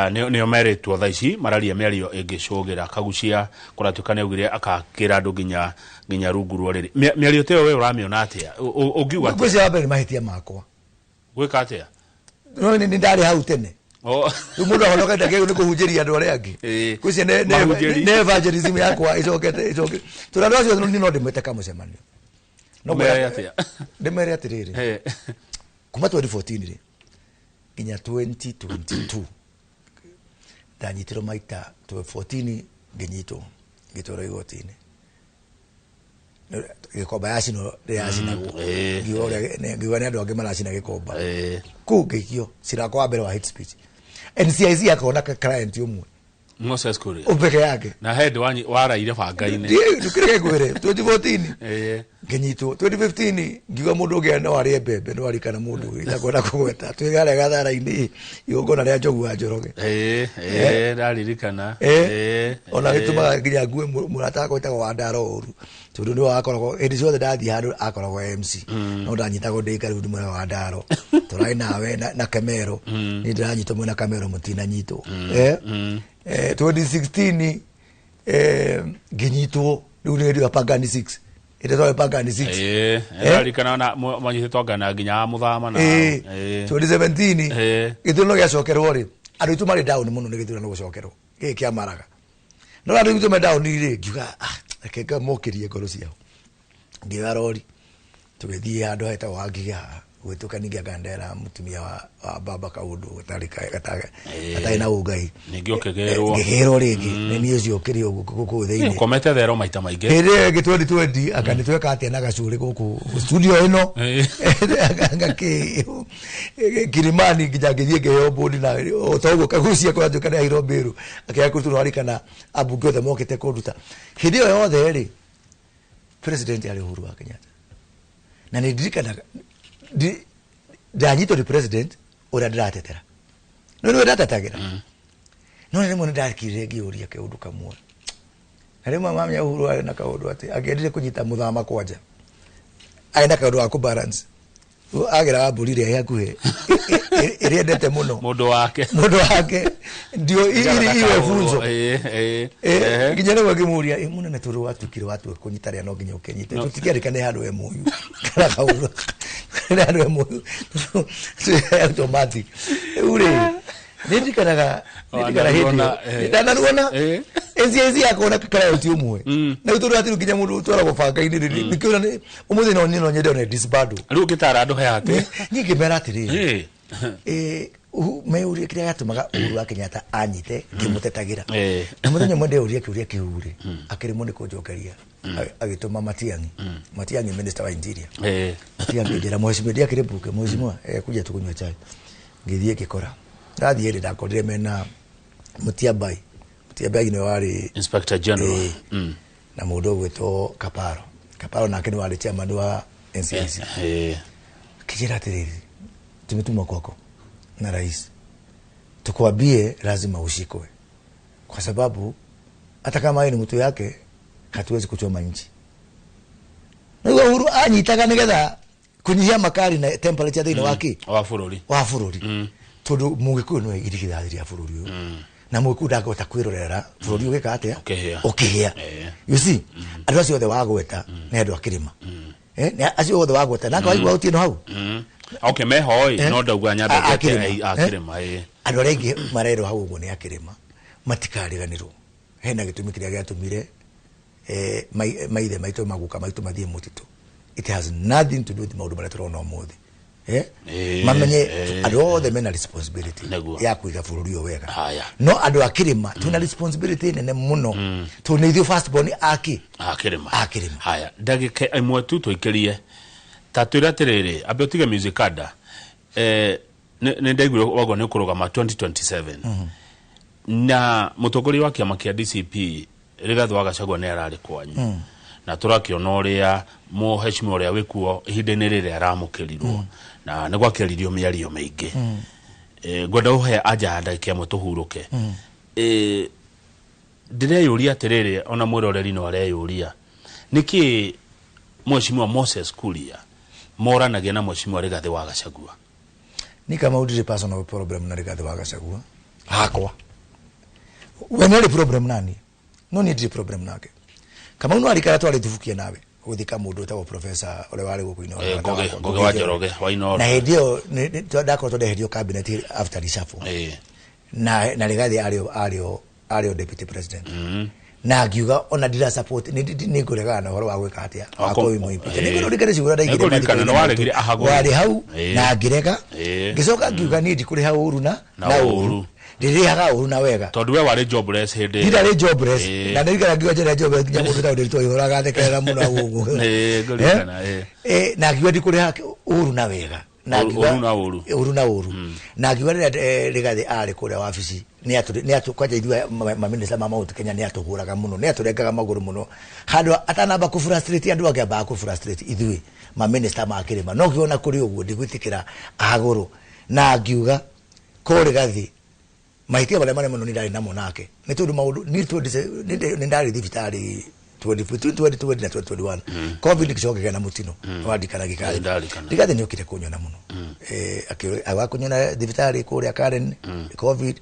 Nĩo merĩtwo thaa ici mararia mĩario ĩngĩcũgĩra. Kagucia kũratuĩka nĩ augire akakĩra andũ nginya rungu rwa rĩrĩ. Mĩario ta ĩyo we ũramĩona atĩa? Ũngiuga atĩa? Ngwĩciria wa mbere nĩ mahĩtia makwa. Gwĩka atĩa? No nĩ ndarĩ hau tene. Rĩu mũndũ ahonokete kĩu nĩ kũhunjĩria andũ arĩa angĩ. Ngwĩciria Mahunjĩri. nĩ evangelism yakwa ĩcokete ĩcoke. Tondũ andũ acio niĩ no ndĩmwĩte kamũcemanio. No Ũmere atĩa? Ndĩmere atĩrĩrĩ. Kuma 2014 rĩ nginya 2022 ndanyitirwo maita 2014, ngĩnyitwo ngĩtwarwo igoti-inĩ. Gĩkomba yacinwo rĩracinagwo. Ngiuga nĩ andũ angĩ maracina gĩkomba. Kũu ngĩikio cira wakwa wa mbere wa hate speech. NCIC akona client ũmwe. Moses Kuria. Peke yake. Na he ndĩ waraire banga-inĩ. Ndũkĩreke ngwĩre 2014 ngĩnyitwo, 2015 ngiuga mũndũ ũngĩ no arĩe mbembe, no arikana mũndũ itakwenda kũgweta, twĩ harĩa gathara-inĩ igongona rĩa Njogu wa Njoroge. Ĩĩ, ndaririkana. Ona gĩtũmaga nginya ngue mũrata wakwa wĩtagwo Wandaro ũru, tondũ nĩwe wakoragwo hĩndĩ ciothe ndathiĩ handũ akoragwo MC, no ndanyitagwo ndĩ karibu ndĩ mwena wa Wandaro, tũrarĩ nawe na Kemero, niĩ ndĩranyitwo mwena Kamero mũtinanyitwo. 2016 ngĩnyitwo rĩu nĩ hĩndĩ ya Pangani 6, ĩrĩa twarĩ Pangani 6. Ndaririkana na mwanyitĩtwo ngana nginya wa mũthama na 2017 gĩthurano gĩacokerwo rĩ, andũ aitũ marĩ down mũno nĩ gĩthurano gũcokerwo gĩkĩ kĩa Maraga, no andũ aitũ me down rĩ, ngiuga, ah, reke ngamokĩrie ngoro ciao. Ngĩoya rori tũgĩthiĩ handũ hetagwo Wangigĩ haha gwĩtũka, ningĩ anga ndera mũtumia wa baba kaũndũ gatarĩ na ũngai. Ningĩ ũkĩgĩrwo. Ngĩgĩrwo rĩngĩ nĩ niĩ ũcio ũkĩrĩ ũguo gũkũ thĩinĩ. Ũkomete thero maita maingĩ. Hĩndĩ ĩyo ĩngĩ 2020 anga nĩ tweka atĩa na gacũrĩ gũkũ studio ĩno ngakĩ Kilimani, nginya ngĩthiĩ ngĩheo bodi na o ta ũguo Kagucia kũratuĩka nĩ aheirwo mbĩrũ akĩaga kũrutwo arikana ambunge othe mokĩte kũnduta. Hĩndĩ ĩyo yothe rĩ, president arĩ Uhuru wa Kenyatta, na nĩ ndirikanaga ndanyitwo nĩ president ũrĩa ndĩratetera, no nĩwe ndatetagĩra, no nĩ rĩmwe nĩ ndakirire ngĩũria kaũndũ kamwe, na rĩmwe mamenya Uhuru arĩ na kaũndũ atĩ angĩendire kũnyita mũthama kwanja arĩ na kaũndũ ga kũbalance, ageraga mbũri ĩrĩa ĩ hakuhĩ ĩrĩa endete mũno. Mũndũ wake. Mũndũ wake ndio ili iwe funzo. Nginya rĩmwe ngĩmũria, "Ĩ mũnene, tondũ watuĩkire watua kũnyita rĩa no nginya ũkĩnyite, tũtikĩandĩkane handũ MOU kana kaũndũ kana handũ MOU automatic." Rĩu rĩ, nĩ ndirikanaga ndirikana hĩndĩ ĩyo ndanaruona NCIC yakona client ũmwe, na rĩu tondũ hatirĩ nginya mũndũ ũtwaragwo banga-inĩ rĩ, nĩkĩo ũmũthĩ no niĩ no nyende one disbandwo. Rĩu ũngĩtara andũ he atĩ? Niĩ ngĩmera atĩrĩrĩ, meyũrie kĩrĩa gĩatũmaga Uhuru wa Kenyatta anyite ngĩmũtetagĩra. Na mũthenya ũmwe ndeyũria kĩũria kĩu rĩ, akĩremwo nĩ kũnjokeria, agĩtũma Matiang'i, Matiang'i minister wa interior. Matiang'i njĩra, "Mheshimiwa," ndiakĩrĩ bunge, "Mheshimiwa, kuja tukunywe chai." Ngĩthiĩ ngĩkora, ndathiĩ rĩ, ndakorire mena Mutyambai. Mutyambai nĩwe warĩ Inspector General. Na mũndũ ũgwĩtwo Kaparo. Kaparo nake nĩ warĩ chairman wa NCIC. Akĩnjĩra atĩrĩrĩ, "Tumetumwa kwako na rais tukwambie lazima ushikwe, kwa sababu hata kama yeye ni mtu yake, hatuwezi kuchoma nchi." Nĩguo Uhuru anyitaga nĩgetha kũnyihia makari na temperature thĩinĩ wa kĩ wa bũrũri. Wa bũrũri, tondũ mũgĩkũyũ nĩwe irigithathi rĩa bũrũri ũyũ, na mũgĩkũyũ ndangĩhota kwĩrorera bũrũri ũgĩka atĩa? Ũkĩhĩa. Ũkĩhĩa. You see, andũ acio othe wagweta nĩ andũ a kĩrĩma. Nĩ acio othe wagweta na waigua Otieno hau. Okay, meho ĩ, no ndauga nyambe ngete akĩrĩma. Andũ arĩa aingĩ marerwo hau ũguo nĩ akĩrĩma matikariganĩrwo hena gĩtũmi kĩrĩa gĩatũmire maithe maitũ maguka maitũ mathiĩ mũtitũ. It has nothing to do with maũndũ marĩa tũrona ũmũthĩ. Mamenye andũ othe mena responsibility ya kũiga bũrũri ũyũ wega. No andũ a kĩrĩma twĩna responsibility nene mũno tondũ nĩ ithuĩ first born akĩrĩma. Akĩrĩma. Haya, ndagĩka ĩmwe tu tũikĩrie ta twĩre atĩrĩrĩ, ambe ũtige music ada. Nĩ ndaiguire wagwo nĩ ũkũrũgama 2027 na mũtongoria wa kĩama kĩa DCP Rigathi wa Gachagua nĩ ararĩ kwanyu na tũrakĩona ũrĩa mũheshimiwa ũrĩa wĩkuo ihinda-inĩ rĩrĩa aramũkĩrirwo na nĩ gwakĩaririo mĩario mĩingĩ. Ngwenda ũhe anja ya ndagĩka ĩmwe tũhurũke. Ndĩreyũria atĩrĩrĩ, ona mwĩroreri no areyũria nĩkĩ mheshimiwa Moses Kuria moranagia na mheshimiwa Rigathi wa Gachagua? Ni kama ndirĩ personal problem na Rigathi wa Gachagua hakwa, we nĩ arĩ problem nani, no niĩ ndirĩ problem nake. Kamau no arikara twarĩ tubukia nawe gũthika mũndũ wĩtagwo professor ũrĩa warĩ gũkũ Inooro. Ngugi wa Njoroge wa Inooro. Na hĩndĩ ĩyo ndakorwo ndeherio cabinet after reshuffle na Rigathi arĩ deputy president na ngiuga ona ndira support nĩ ngũregana na ũhoro wa gwĩka atĩa wa kũmũimpeach. Nĩ ngũririkana ciugo ndaigire warĩ hau na ngĩrega, ngĩcoka ngiuga niĩ ndikũrĩha ũru na ũru, ndĩrĩhaga ũru na wega tondũ we warĩ jobless hĩndĩ ĩyo. Ndirarĩ jobless na ndirikana ngiuga njĩra jobless nginya mũndũ wĩtagwo Ndiritu Waihũra agathekerera mũno hau ũguo. Na ngiuga ndikũrĩha ũru na wega na ngiuga ũru na ũru na ngiuga rĩrĩa Rigathi arĩ kũrĩa wabici nĩ kwanja ithuĩ maminista ma Mount Kenya nĩ atũhũraga mũno, nĩ atũrengaga magũrũ mũno handũ atanamba kũ frustrate andũ angĩ ambaga kũ frustrate ithuĩ maminista ma kĩrĩma. No ngĩona kũrĩ ũguo ndigwĩtĩkĩra ahagũrũ na ngiuga ko Rigathi mahĩtia marĩa marĩa mũno nĩ ndarĩ namo nake nĩ tondũ maũndũ nĩ ndarĩ thibitarĩ 2020 na 2021 COVID gĩcoka kĩgĩa na mũtino wandikana gĩkari. Rigathi nĩ okire kũnyona mũno, agĩũka kũnyona thibitarĩ kũrĩa Karen COVID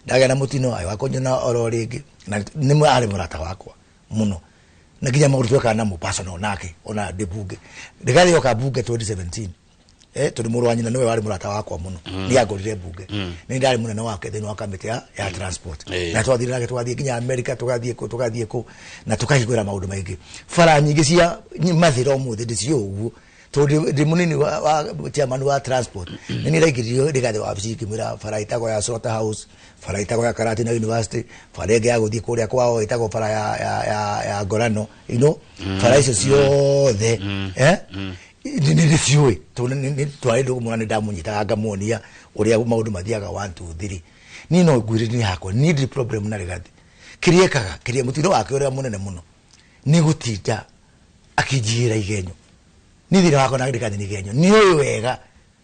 ndagĩa na mũtino, agĩũka kũnyona oro rĩngĩ na nĩ arĩ mũrata wakwa mũno na nginya maũndũ twekaga namo personal nake ona ndĩ bunge. Rigathi oka bunge 2017 tondũ mũrũ wa nyina nĩwe warĩ mũrata wakwa mũno, nĩ angorire bunge nĩ ndarĩ mũnene wake thĩinĩ wa kamĩtĩ ya transport na twathire nake tũgathiĩ nginya America, tũgathiĩ kũ tũgathiĩ kũ na tũkahingũra maũndũ maingĩ. Bara nyingĩ cia Mathĩra ũmũthĩ ndĩciũĩ ũguo tondũ ndĩ mũnini wa chairman wa transport nĩ niĩ ndaingĩririo Rigathi wabici ngĩmwĩra bara ĩtagwo ya Slaughter House, bara ĩtagwo ya Karatina University, bara ĩngĩ ya gũthiĩ kũrĩa kwao ĩtagwo bara ya Ngorano, you know, bara icio ciothe nĩ ndĩciũĩ tondũ nĩ twarĩ ndũgũ mũno, nĩ ndamũnyitaga ngamuonia ũrĩa maũndũ mathiaga 1 2 3. Niĩ no ngwĩre niĩ hakwa niĩ ndirĩ problem na Rigathi. Kĩrĩa ekaga, kĩrĩa mũtino wake ũrĩa mũnene mũno nĩ gũtinda akĩnjigĩra igenyo. Niĩ thĩna wakwa na Rigathi nĩ igenyo, nĩ ũĩ wega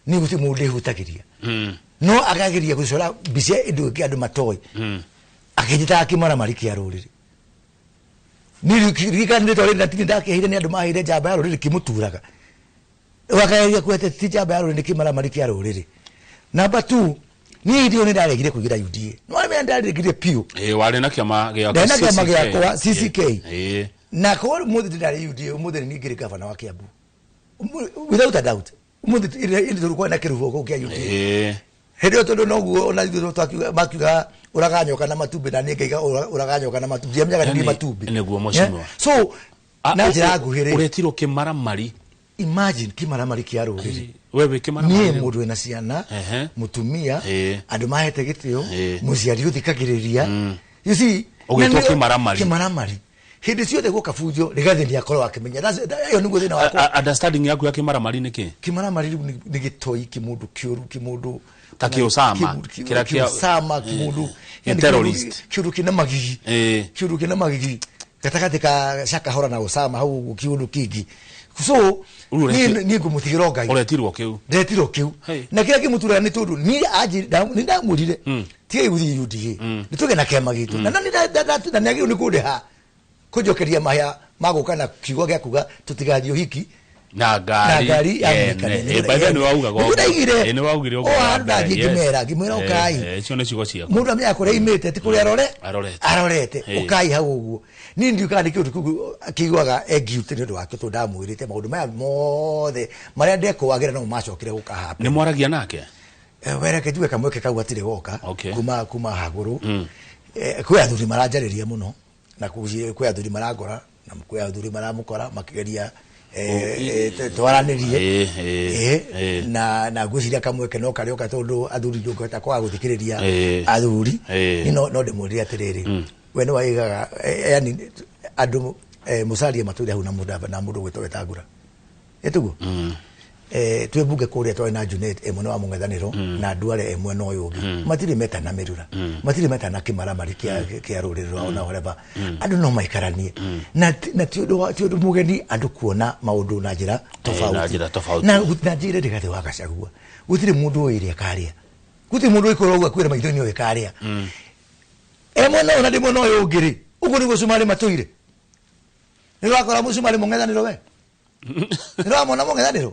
nĩ gũtirĩ mũndũ ndĩhutagĩria, no akageria gũcora mbica ĩndũ ĩngĩ andũ matoĩ, akĩnjĩtaga kĩmaramari kĩa rũrĩrĩ. Niĩ ririkana nĩ rĩtwa rĩrĩ na ndakĩheire nĩ andũ maheire njamba ya rũrĩrĩ kĩmũturaga, wakageria kwete ti njamba ya rũrĩrĩ nĩ kĩmaramari kĩa rũrĩrĩ. Number 2, niĩ hĩndĩ ĩyo nĩ ndaregire kũingĩra UDA, no arĩa ndaregire biũ. Warĩ na kĩama gĩaku Ndarĩ na kĩama gĩakwa CCK. Na korwo ũmũthĩ ndĩrarĩ UDA, ũmũthĩ nĩ niĩ ngĩrĩ gavana wa Kiambu without a doubt. Ũmũthĩ ĩndĩ tũrĩ na kĩrũbo kũu kĩa UDA. Hĩndĩ ĩyo tondũ noguo ona ithuĩ twakiuga makiuga ũraganyoka na matumbĩ na niĩ ngaiga ũraganyoka na matumbĩ, ndiamenyaga nĩ matumbĩ. Nĩguo mheshimiwa. So na njĩra nguhĩ rĩ, ũretirwo kĩmaramari. Imagine kĩmaramari kĩa rũrĩrĩ. We wĩ kĩmaramari. Niĩ mũndũ wĩna ciana, mũtumia, andũ mahete gĩtĩo, mũciari ũthikagĩrĩria. You see, ũgĩtwo kĩmaramari. Kĩmaramari. Hĩndĩ ciothe gũka bunjo Rigathi nĩ akorwo akĩmenya. Ĩyo nĩguo thĩna wakwa. Understanding yaku ya kĩmaramari nĩ kĩ? Kĩmaramari rĩu nĩ gĩtoi, kĩmũndũ kĩũru, kĩmũndũ ta kĩũcama, kĩrĩa kĩũcama, kĩmũndũ terrorist, kĩũndũ kĩna magigi, kĩũndũ kĩna magigi gatagatĩ ka Shakahora na Osama hau ũguo kĩũndũ kĩngĩ. So niĩ ngũmũtigĩra Ngai. Ũretirwo kĩu. Ndetirwo kĩu. Na kĩrĩa kĩmũturaga nĩ tondũ niĩ nĩ ndamwĩrire tigai gũthiĩ UDA, nĩ tũgĩe na kĩama gitũ. Na nĩ agĩrĩirwo nĩ kũndĩha kũnjokeria mahĩa ma gũka na kiugo gĩa kuga tũtigathiĩ ũhiki na ngari ya mũhikania. Nĩ o handũ ndathiĩ ngĩmera ngĩmwĩra ũkai. Icio nĩ ciugo ciaku. Mũndũ amenyaga kũrĩa imĩte ti kũrĩa arorete, ũkai hau ũguo. Niĩ ndiũkaga nĩ kĩũndũ kĩu akĩiguaga e guilty nĩ ũndũ wake tondũ ndamwĩrĩte maũndũ maya mothe marĩa ndekũagĩra no macokire gũka happen. Nĩ mwaragia nake? Wereke njuge kamweke kau gatirĩ goka kuma hagũrũ. Kwĩ athuri maranjarĩria mũno na kwĩ athuri marangora na kwĩ athuri maramũkora makĩgeria twaranĩrie na ngwĩciria kamweke no karĩoka tondũ athuri ndũngĩhota kwaga gũthikĩrĩria athuri. No ndĩmwĩrire atĩrĩrĩ, we nĩ waigaga yani andũ Musalia matũire hau na mũndũ gwĩtwo Wetangula ĩtiguo twĩ bunge kũrĩa twarĩ na Junet ĩ mwena wa mũng'ethanĩro na Duale ĩ mwena ũyũ ũngĩ, matirĩ metana mĩrura, matirĩ metana kĩmaramari kĩa rũrĩrĩ rwao na whatever. Andũ no maikaranie na ti ũndũ mũgeni andũ kuona maũndũ na njĩra tofauti. Na njĩra Rigathĩ wa Gachagua gũtirĩ mũndũ ũĩ ĩrĩa karĩa, gũtirĩ mũndũ ũikorwo ũguo akwĩra maitho-inĩ ũyũ karĩa e mwena ũyũ na ndĩ mwena ũyũ ũngĩ rĩ, ũguo nĩguo Cumarĩ matũire. Nĩ ũrakora mũcumarĩ mũng'ethanĩro we nĩ ũramona mũng'ethanĩro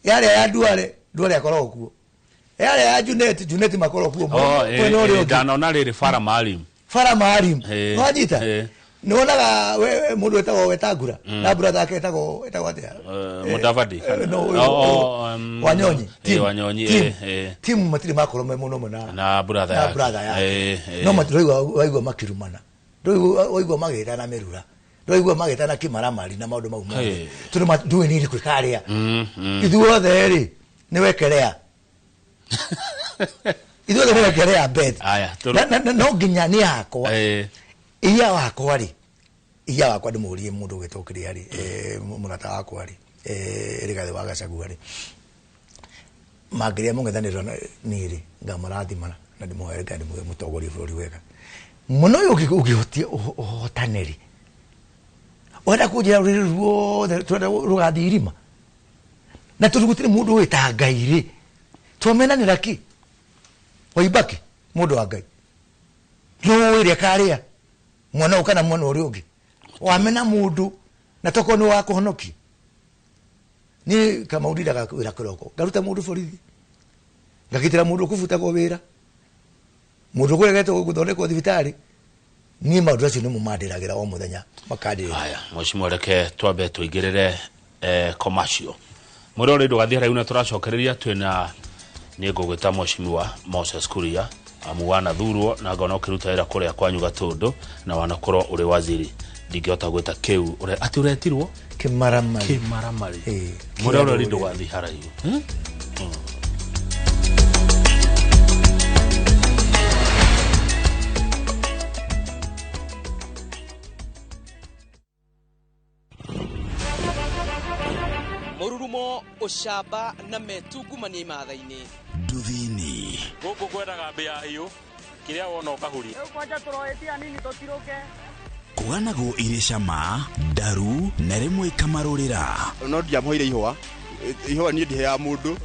yarĩa ya Duale, Duale akoragwo kuo, yarĩa ya Junet, Junet makoragwo kuo mwena ũrĩa ũngĩ. Ndanona rĩrĩ Farah Maalim, Farah Maalim nĩwanyita, nĩwonaga mũndũ wetagwo Wetangula na brother yake etagwo atĩa, Mudavadi, Wanyonyi, Wanyonyi timu matirĩ makorwo me mũno na brother yake, no waigua makirumana, waigua magĩtana mĩrura, ndwaigua magĩtana kĩmaramari na maũndũ mau mothe tondũ ndũĩ nĩ irĩkũ ikarĩa. Ithuothe rĩ nĩ wekerea, ithuothe nĩ wekerea bet. No nginya nĩ yakwa iya wakwa rĩ, iya wakwa ndĩmũrie mũndũ ũgwĩtwo kĩrĩa rĩ, mũrata wakwa rĩ, Rigathĩ wa Gachagua rĩ, mangĩrĩa mũng'ethanĩro niĩ rĩ, ngamũrathima na ndĩmũhoere Ngai ndĩmũhe mũtongoria bũrũri wega mũno ũyũ ũngĩhotia ũhotanĩri. Wenda kũnjĩra rũrĩrĩ ruothe tũrenda rũgathiĩ irima na tondũ gũtirĩ mũndũ ũĩ ta Ngai rĩ, twamenanĩra kĩ? Waibaki mũndũ wa Ngai nĩũĩ ĩrĩa karĩa mwana ũyũ kana mwana ũrĩa ũngĩ, wamena mũndũ na tokorwo nĩ wa kũhonokia. Niĩ Kamau ndindaga wĩra kĩroko, ngaruta mũndũ borithi, ngagitĩra mũndũ ũkũbutagwo wĩra, mũndũ ũkũregetwo gũthondekwo thibitarĩ. Niĩ maũndũ acio nĩmo mandĩragĩra o mũthenya makandĩra. Haya, mheshimiwa, reke twambe tũingĩrĩre commercial. Mwĩrore ndũgathiĩ haraihu na tũracokereria twĩna nĩ ngũgwĩta mheshimiwa Moses Kuria, amu wanathurwo na ngona ũkĩruta wĩra kũrĩa kwanyu Gatũndũ na wanakorwo ũrĩ waziri, ndingĩhota gwĩta kĩu atĩ ũretirwo kĩmaramari. Kĩmaramari. Mwĩrore ndũgathiĩ haraihu. Mururumo ucamba na metungumania imatha-inĩ nduthini gũkũ kwendaga mbĩa hiũ kĩrĩa wona ũkahuria rĩu kwanja tũroĩtia nini tũtirũke kũganagwo irĩ cama ndaru na rĩmwe ikamarũrĩra. No ndiamũheire ihũa, ihũa niĩ ndiheaga mũndũ,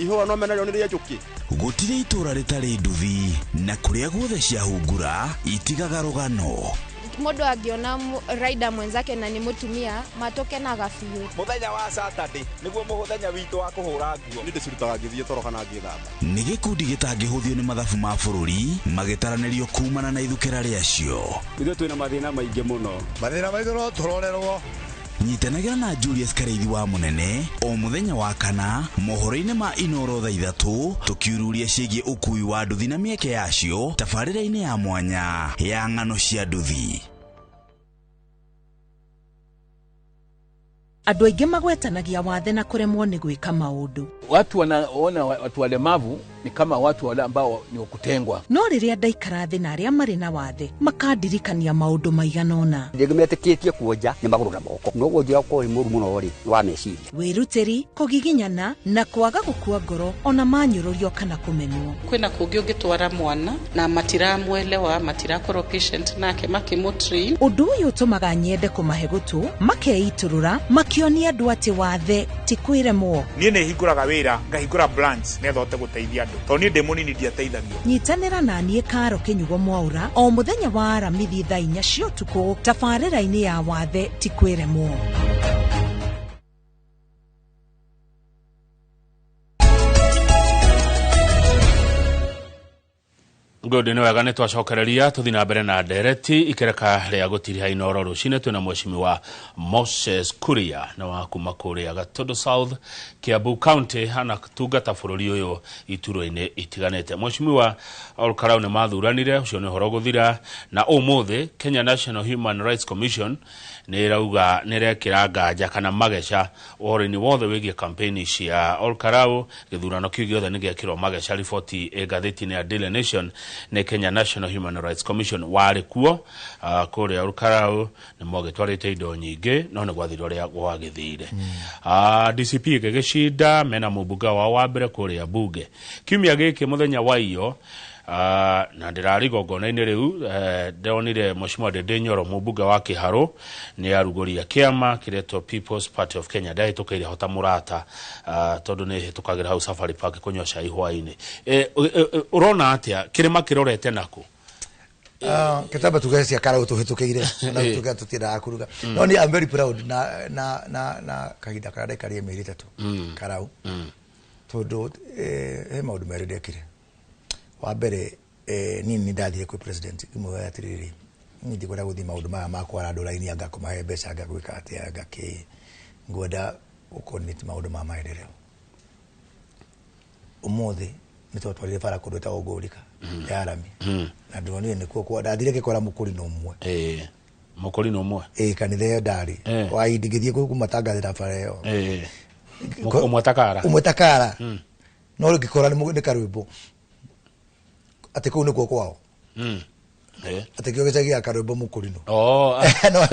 ihũa no menarĩo nĩ rĩa njũkĩ. Gũtirĩ itũra rĩtarĩ nduthi na kũrĩa guothe ciahungura itigaga rũgano. Mũndũ angĩona rider mwenzake na nĩ mũtumia matũkenaga biũ. Mũthenya wa Saturday nĩguo mũthenya witũ wa kũhũra nguo. Nĩ ndĩcirutaga ngĩthiĩ toro kana ngĩthamba. Nĩ gĩkundi gĩtangĩhũthio nĩ mathabu ma bũrũri magĩtaranĩrio kumana na ithukĩra rĩacio. Ithuĩ twĩna mathĩna maingĩ mũno, mathĩna maitũ no tũrorerwo. Nyitanagĩra na Julius Kareithi wa Mũnene o mũthenya wa kana mohoro-inĩ ma Inoro thaa 3 tũkiururia ciĩgiĩ ũkui wa nduthi na mĩeke yacio tabarĩra-inĩ ya mwanya ya ng'ano cia nduthi. Andũ aingĩ magwetanagia wathe na kũremwo nĩ gwĩka maũndũ. Watu wanaona watu walemavu ni kama watu wale ambao ni wakutengwa. No rĩrĩa ndaikara thĩ na arĩa marĩ na wathe makandirikania maũndũ maigana ũna. Rĩngĩ metĩkĩtie kuonja nĩ magũrũ na moko. No wonjia ũkorwo wĩ mũru mũno rĩ wa meciria. Wĩrutĩri, kũgiginyana na kwaga gũkua ngoro ona manyũrũrio kana kũmenwo. Kwĩna kũngĩ ũngĩtwara mwana na matiramwelewa, matirakorwo patient nake makĩmũtrain. Ũndũ ũyũ ũtũmaga nyende kũmahe gũtũ, makeitũrũra, makĩonia andũ atĩ wathe ti kwĩremwo. Niĩ nĩ hingũraga wĩra, ngahingũra branch nĩgetha hote gũteithia andũ. Tondũ niĩ ndĩ mũnini ndiateithagio. Nyitanĩra na niĩ Karo Kĩnyugo Mwaura o mũthenya wa Aramithi thaa 4 cia ũtukũ tabarĩra-inĩ ya wathe ti kwĩremwo. Good, nĩ wega nĩ twacokereria tũthiĩ na mbere na ndereti ikereka rĩa gũtiriha Inooro rũcinĩ twĩna mheshimiwa Moses Kuria na wa kuma kũrĩa Gatundu South, Kiambu County, anatungata bũrũri ũyũ iturwa-inĩ itiganĩte. Mheshimiwa, Olkarau nĩ mathuranire, ũcio nĩ ũhoro gũthira, na ũmũthĩ Kenya National Human Rights Commission nĩ ĩrauga nĩ ĩrekĩra nganja kana mageca ũhoro-inĩ wothe wĩgiĩ campaign cia Olkarau. Gĩthurano kĩu gĩothe nĩ gĩekĩrwo mageca, riboti ĩ ngathĩti-inĩ ya Daily Nation nĩ Kenya National Human Rights Commission. Warĩ kuo kũrĩa Olkarau, nĩ mogĩtwarĩte indo nyingĩ, no nĩ gwathire ũrĩa gwagĩthire. DCP ĩgĩgĩcinda mena mũmbunge wao wa mbere kũrĩa bunge kiumia gĩkĩ mũthenya wa iyo, na ndĩrarĩ igongona-inĩ rĩu, ndĩronire Mheshimiwa Ndindi Nyoro, mũmbunge wa Kĩharũ, nĩ arugũria kĩama kĩretwo People's Party of Kenya. Ndahĩtũkĩire ho ta mũrata, tondũ nĩ hĩtũkagĩra hau Safari Park kũnyua cai hwaĩ-inĩ. Ũrona atĩa kĩrĩma kĩrorete nakũ? Kĩtamba tuge cia Karau tũhĩtũkĩire na tuge tũtiendaga kuruga, no ni I'm very proud na kahinda karĩa ndaikarire mĩeri 3 Karau, tondũ he maũndũ merĩ ndekire. Wa mbere, niĩ nĩ ndathire kwĩ president ngĩmwĩra atĩrĩrĩ, niĩ ndikwenda gũthiĩ maũndũ maya ma kwara andũ raini, anga kũmahe mbeca, anga gwĩka atĩa, anga kĩ, ngwenda gũcoordinate maũndũ ma maendeleo. Ũmũthĩ nĩ twatwarire bara kũndũ ĩtagwo Ngũrika ya rami, na ndonire nĩkuo kwa ndathire ngĩkora mũkũrinũ ũmwe. Mũkũrinũ ũmwe? Ĩĩ, kanitha ĩyo ndarĩ waindi ngĩthiĩ kũmatangathĩra bara ĩyo. Ũmwe takara. Ũmwe takara, no ngĩkora nĩ karwĩmbo atĩ kũu nĩkuo kwao, atĩ kĩo gĩcagi gĩa karwĩmbo mũkũrinũ. No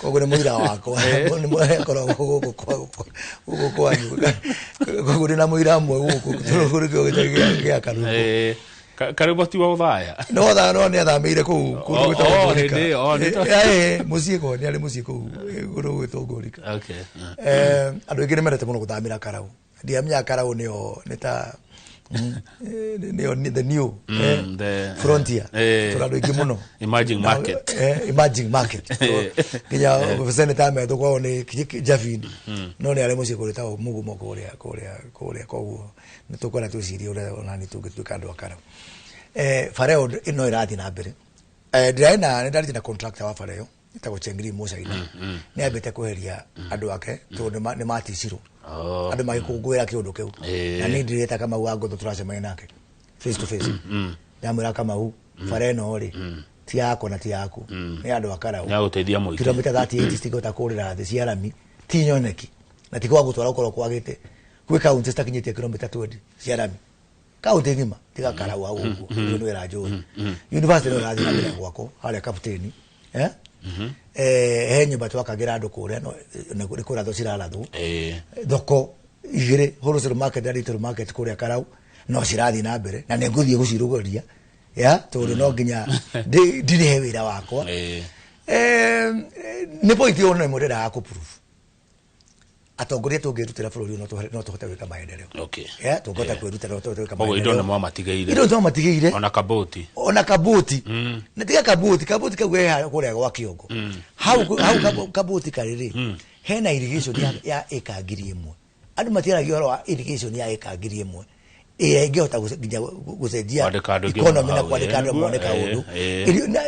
koguo nĩ mũira wakwa nĩ koragwo gũkũ kwanyu, koguo ndĩna mũira ũmwe gũkũ kũrĩ kĩo gĩcagi gĩa karwĩmbo. Karwĩmbo ti wa ũthaya? No tha no nĩ athamĩire kũu kũndũ gwĩtagwo Oh, Ngũrika. hĩndĩ ĩyo, oh, Mũciĩ kwao, nĩ arĩ mũciĩ kũu kũndũ gwĩtwo Ngũrika. Andũ aingĩ nĩ mendete mũno gũthamĩra Karau. Ndiamenyaga Karau nĩyo nĩ ta nĩyo the new frontier, tondũ andũ aingĩ mũno Emerging market. Emerging market. So, nginya senator metwo kwao nĩ Jabini, no nĩ arĩ mũciĩ kũrĩ Mugumo kũrĩa, koguo nĩ tũkwenda twĩcirie ũrĩa ona nĩ tũngĩtuĩka andũ a Karau. Bara ĩyo ĩno ĩrathiĩ na mbere. Ndĩrarĩ na nĩ ndarĩtie na contractor wa bara ĩyo ĩtagwo Chengri Mucaina, nĩ ambĩte kweheria andũ ake tondũ nĩ maticirwo andũ magĩkũngũĩra kĩũndũ kĩu. Na niĩ ndirĩta Kamau wa Ngotho, tũracemania nake face to face, ndamwĩra, "Kamau, bara ĩno rĩ ti yakwa na ti yaku, nĩ andũ a Karau." Nĩ agũteithia mũingĩ. Kilomita 38 citingĩhota kũrĩra thĩ cia rami, ti nyoneki na ti kwa gũtwara gũkorwo kwagĩte gwĩ kaunti citakinyĩtie kilomita 20 cia rami, kaunti ng'ima tiga Karau hau ũguo. Ũcio nĩ wĩra njũĩ. University no ĩrathiĩ na mbere gwakwo harĩa Kapteni, eh? He nyũmba twakagĩra andũ kũrĩa, no nĩ kũrathwo cirarathwo. Thoko igĩrĩ, wholesale market na retail market kũrĩa Karau, no cirathiĩ na mbere na nĩ ngũthiĩ gũcirũgũria ya tondũ no nginya ndirĩhe wĩra wakwa. Nĩ point ĩyo no ĩmwe ndĩrendaga kũ-prove atongoria tũngĩrutĩra bũrũri ũyũ no tũhote gwĩka maendeleo. Yeah, tũngĩhota kwĩrutĩra no tũhote gwĩka Koguo indo maendeleo. nĩ mwamatigĩire. Indo nĩ twamatigĩire. Ona kabũti. Ona kabũti. Na tiga kabũti, kabũti kau ke kũrĩa gwa kĩongo hau kabũti karĩ rĩ, hena irrigation ya ĩka 1000. Andũ matiaragia ũhoro wa irrigation ya ĩka 1000 ĩrĩa ĩngĩhota nginya gũcenjia Kwandĩka andũ aingĩ economy na hau, kwandĩka andũ mone kaũndũ.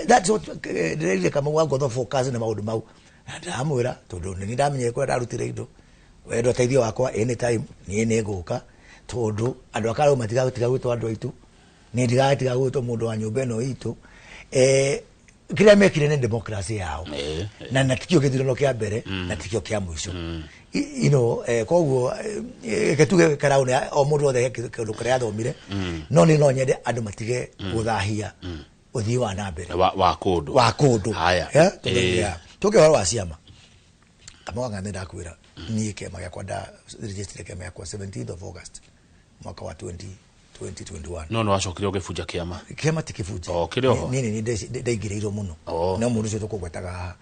That's what ndĩrerire Kamau wa Ngotho, focus na maũndũ mau, na ndĩramwĩra tondũ nĩ ndamenyire kũrĩa ndarutire indo, wenda ũteithio wakwa anytime, niĩ nĩ ngũka, tondũ andũ a Karau matigatiga gwĩtwo andũ aitũ, nĩ ndigatiga gwĩtwo mũndũ wa nyũmba ĩno itũ. Kĩrĩa mekire nĩ democracy yao, na tikio gĩthurano kĩa mbere na tikio kĩa mũico. Koguo reke tuge Karau nĩ o mũndũ wothe he kĩndũ kĩrĩa athomire, no nĩ no nyende andũ matige gũthahia ũthii wa na mbere wa kũndũ. Wa kũndũ. Haya. Tondũ tũke ũhoro wa ciama, Kamau wa Ng'ang'a, ndakwĩra niĩ kĩama gĩakwa nda register kĩama gĩakwa 17th of August mwaka wa 2021. No nĩ wacokire ũgĩbunja kĩama? Kĩama ti kĩbunje. Oh, kĩrĩ oho? Niĩ nĩ ndaingĩrĩirwo mũno no mũndũ ũcio tũkũgwetaga haha.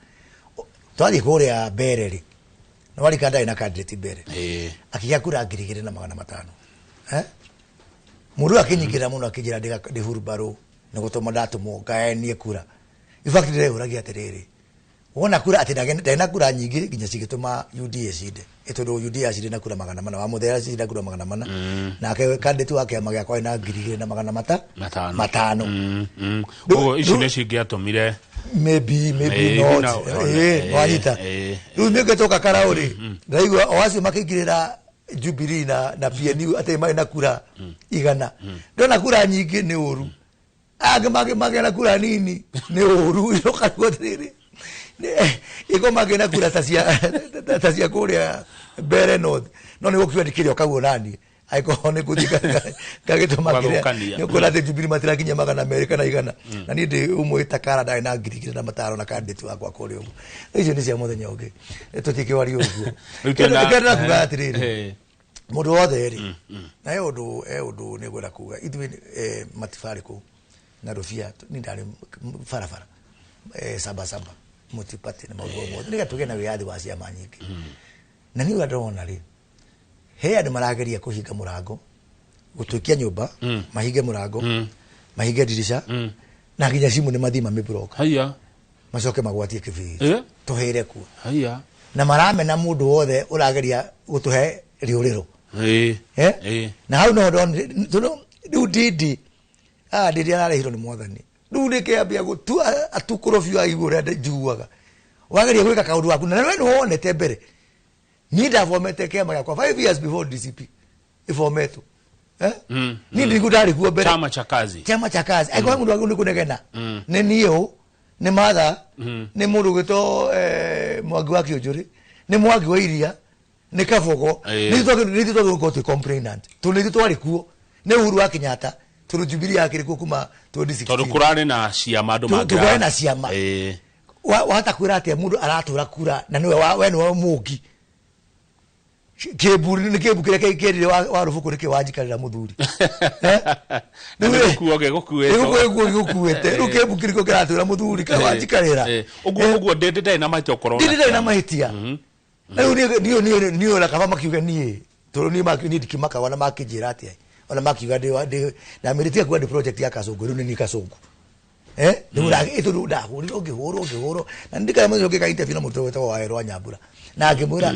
Twathiĩ kũrĩa mbere rĩ, nĩ warika ndarĩ na candidate mbere, akĩgĩa kura 2500. Eh? Mũndũ ũyũ akĩnyingĩrĩra mũno, akĩnjĩra ndĩ hurumbarũ nĩ gũtũma ndatũmwo ngayanie kura. In fact, ndĩrehũragia atĩrĩrĩ, Wona kura atĩ ndarĩ na kura nyingĩ nginya cigĩtũma UDA cinde. Tondũ UDA acinde na kura 400, wa Mũthera acinde na kura 400. Nake candidate wa kĩama gĩakwa na 2,500 matano. Koguo icio nĩ cingĩatũmire maybe not. Wanyita. Rĩu nĩngĩcoka Karau rĩ, ndaigua o acio makĩingĩrĩra Jubilee na PNU atĩ marĩ na kura 100. Ndona kura nyingĩ nĩ ũru. Angĩ magĩa na kura nini nĩ ũru. Iroka atĩrĩrĩ, iko magĩa na kura ta cia kũrĩa Mbere North. No nĩ gũkiuga ndikĩrĩ o kaguo naniĩ. Angĩkorwo nĩ ngũthiĩ ngagĩtũma kĩrĩa, nĩ ũkuona atĩ Jubilee matirakinyia 200 kana 100. Na niĩ ndĩ ũmwe Takara ndarĩ na 2,500 na candidate wakwa kũrĩa ũguo. Icio nĩ cia mũthenya ũngĩ. Tũtikĩwaria ũguo. Kĩrĩa kuga atĩrĩrĩ, mũndũ wothe rĩ, na he ũndũ nĩ ngwenda kuga, ithuĩ matibarĩ kũu na Rũbia, niĩ ndarĩ barabara saba mũtipati na maũndũ mothe, nĩgetha tũgĩe na wĩyathi wa ciama nyingĩ. Na niĩ ũrĩa ndĩrona rĩ, he andũ marageria kũhinga mũrango, gũtuĩkia nyũmba, mahinge mũrango, mahinge ndirica, na nginya cimu nĩ mathiĩ mamĩbroka. Haiya. Macoke magwatie kĩbiriti. Tũhĩre kuo. Haiya. Na maramena mũndũ wothe ũrageria gũtũhe rĩũrĩro. Na hau no ndonire, tondũ rĩu Ndindi, Ndindi ararehirwo nĩ mwathani. Rĩu nĩkĩambia gũtua atukũrwo biũ aigua ũrĩa njiguaga. Wageria gwĩka kaũndũ gaku, na we nĩwe wonete mbere. Niĩ ndathomete kĩama gĩakwa 5 years before DCP ĩthometwo. Niĩ ndirĩ ndarĩ kuo mbere. Chama cha kazi. Chama cha kazi. Angĩkorwo mũndũ wagĩrĩirwo nĩ kũnegena, nĩ niĩ ũ, nĩ Martha, nĩ mũndũ ũgwĩtwo Mwangi wa Kĩũnjũrĩ, nĩ Mwangi wa Iria, nĩ Kabogo. Nĩ ithuĩ twagĩrĩirwo gũkorwo twĩ complainant. Tondũ nĩ ithuĩ twarĩ kuo. Nĩ Uhuru wa Kenyatta, tondũ Jubilee yakĩrĩ kuo kuma 2016. Tondũ kũrarĩ na ciama andũ mangĩra. Tũkũrarĩ na ciama. Wahota kwĩra atĩa mũndũ aratũra kura na nĩwe we nĩwe mũngi. Kĩmbu nĩ kĩmbu kĩrĩa kĩerire wa rũbũkũ nĩkĩo wanjikarĩra mũthuri. Nĩ gũkuo gĩgũkuĩte. Nĩ gũkuo gĩgũkuĩte. Rĩu kĩmbu kĩrĩkũ kĩratwĩra mũthuri kana wanjikarĩra. Ũguo Ndindi ndarĩ na mahĩtia ũkorwo. Ndindi ndarĩ na mahĩtia. Rĩu niĩ ona kaba makiuga niĩ, tondũ niĩ niĩ ndikĩmakaga ona makĩnjĩra atĩa. Ona makiuga ndĩ ndamĩrĩtie kuga ndĩ project ya Kasongo, rĩu nĩ niĩ Kasongo. Rĩu tondũ ndahũrirwo ngĩhũrwo na ndirikana mũthenya ũngĩ ngĩka interview na mũndũ wetagwo Wawerũ wa Nyambura, na ngĩmwĩra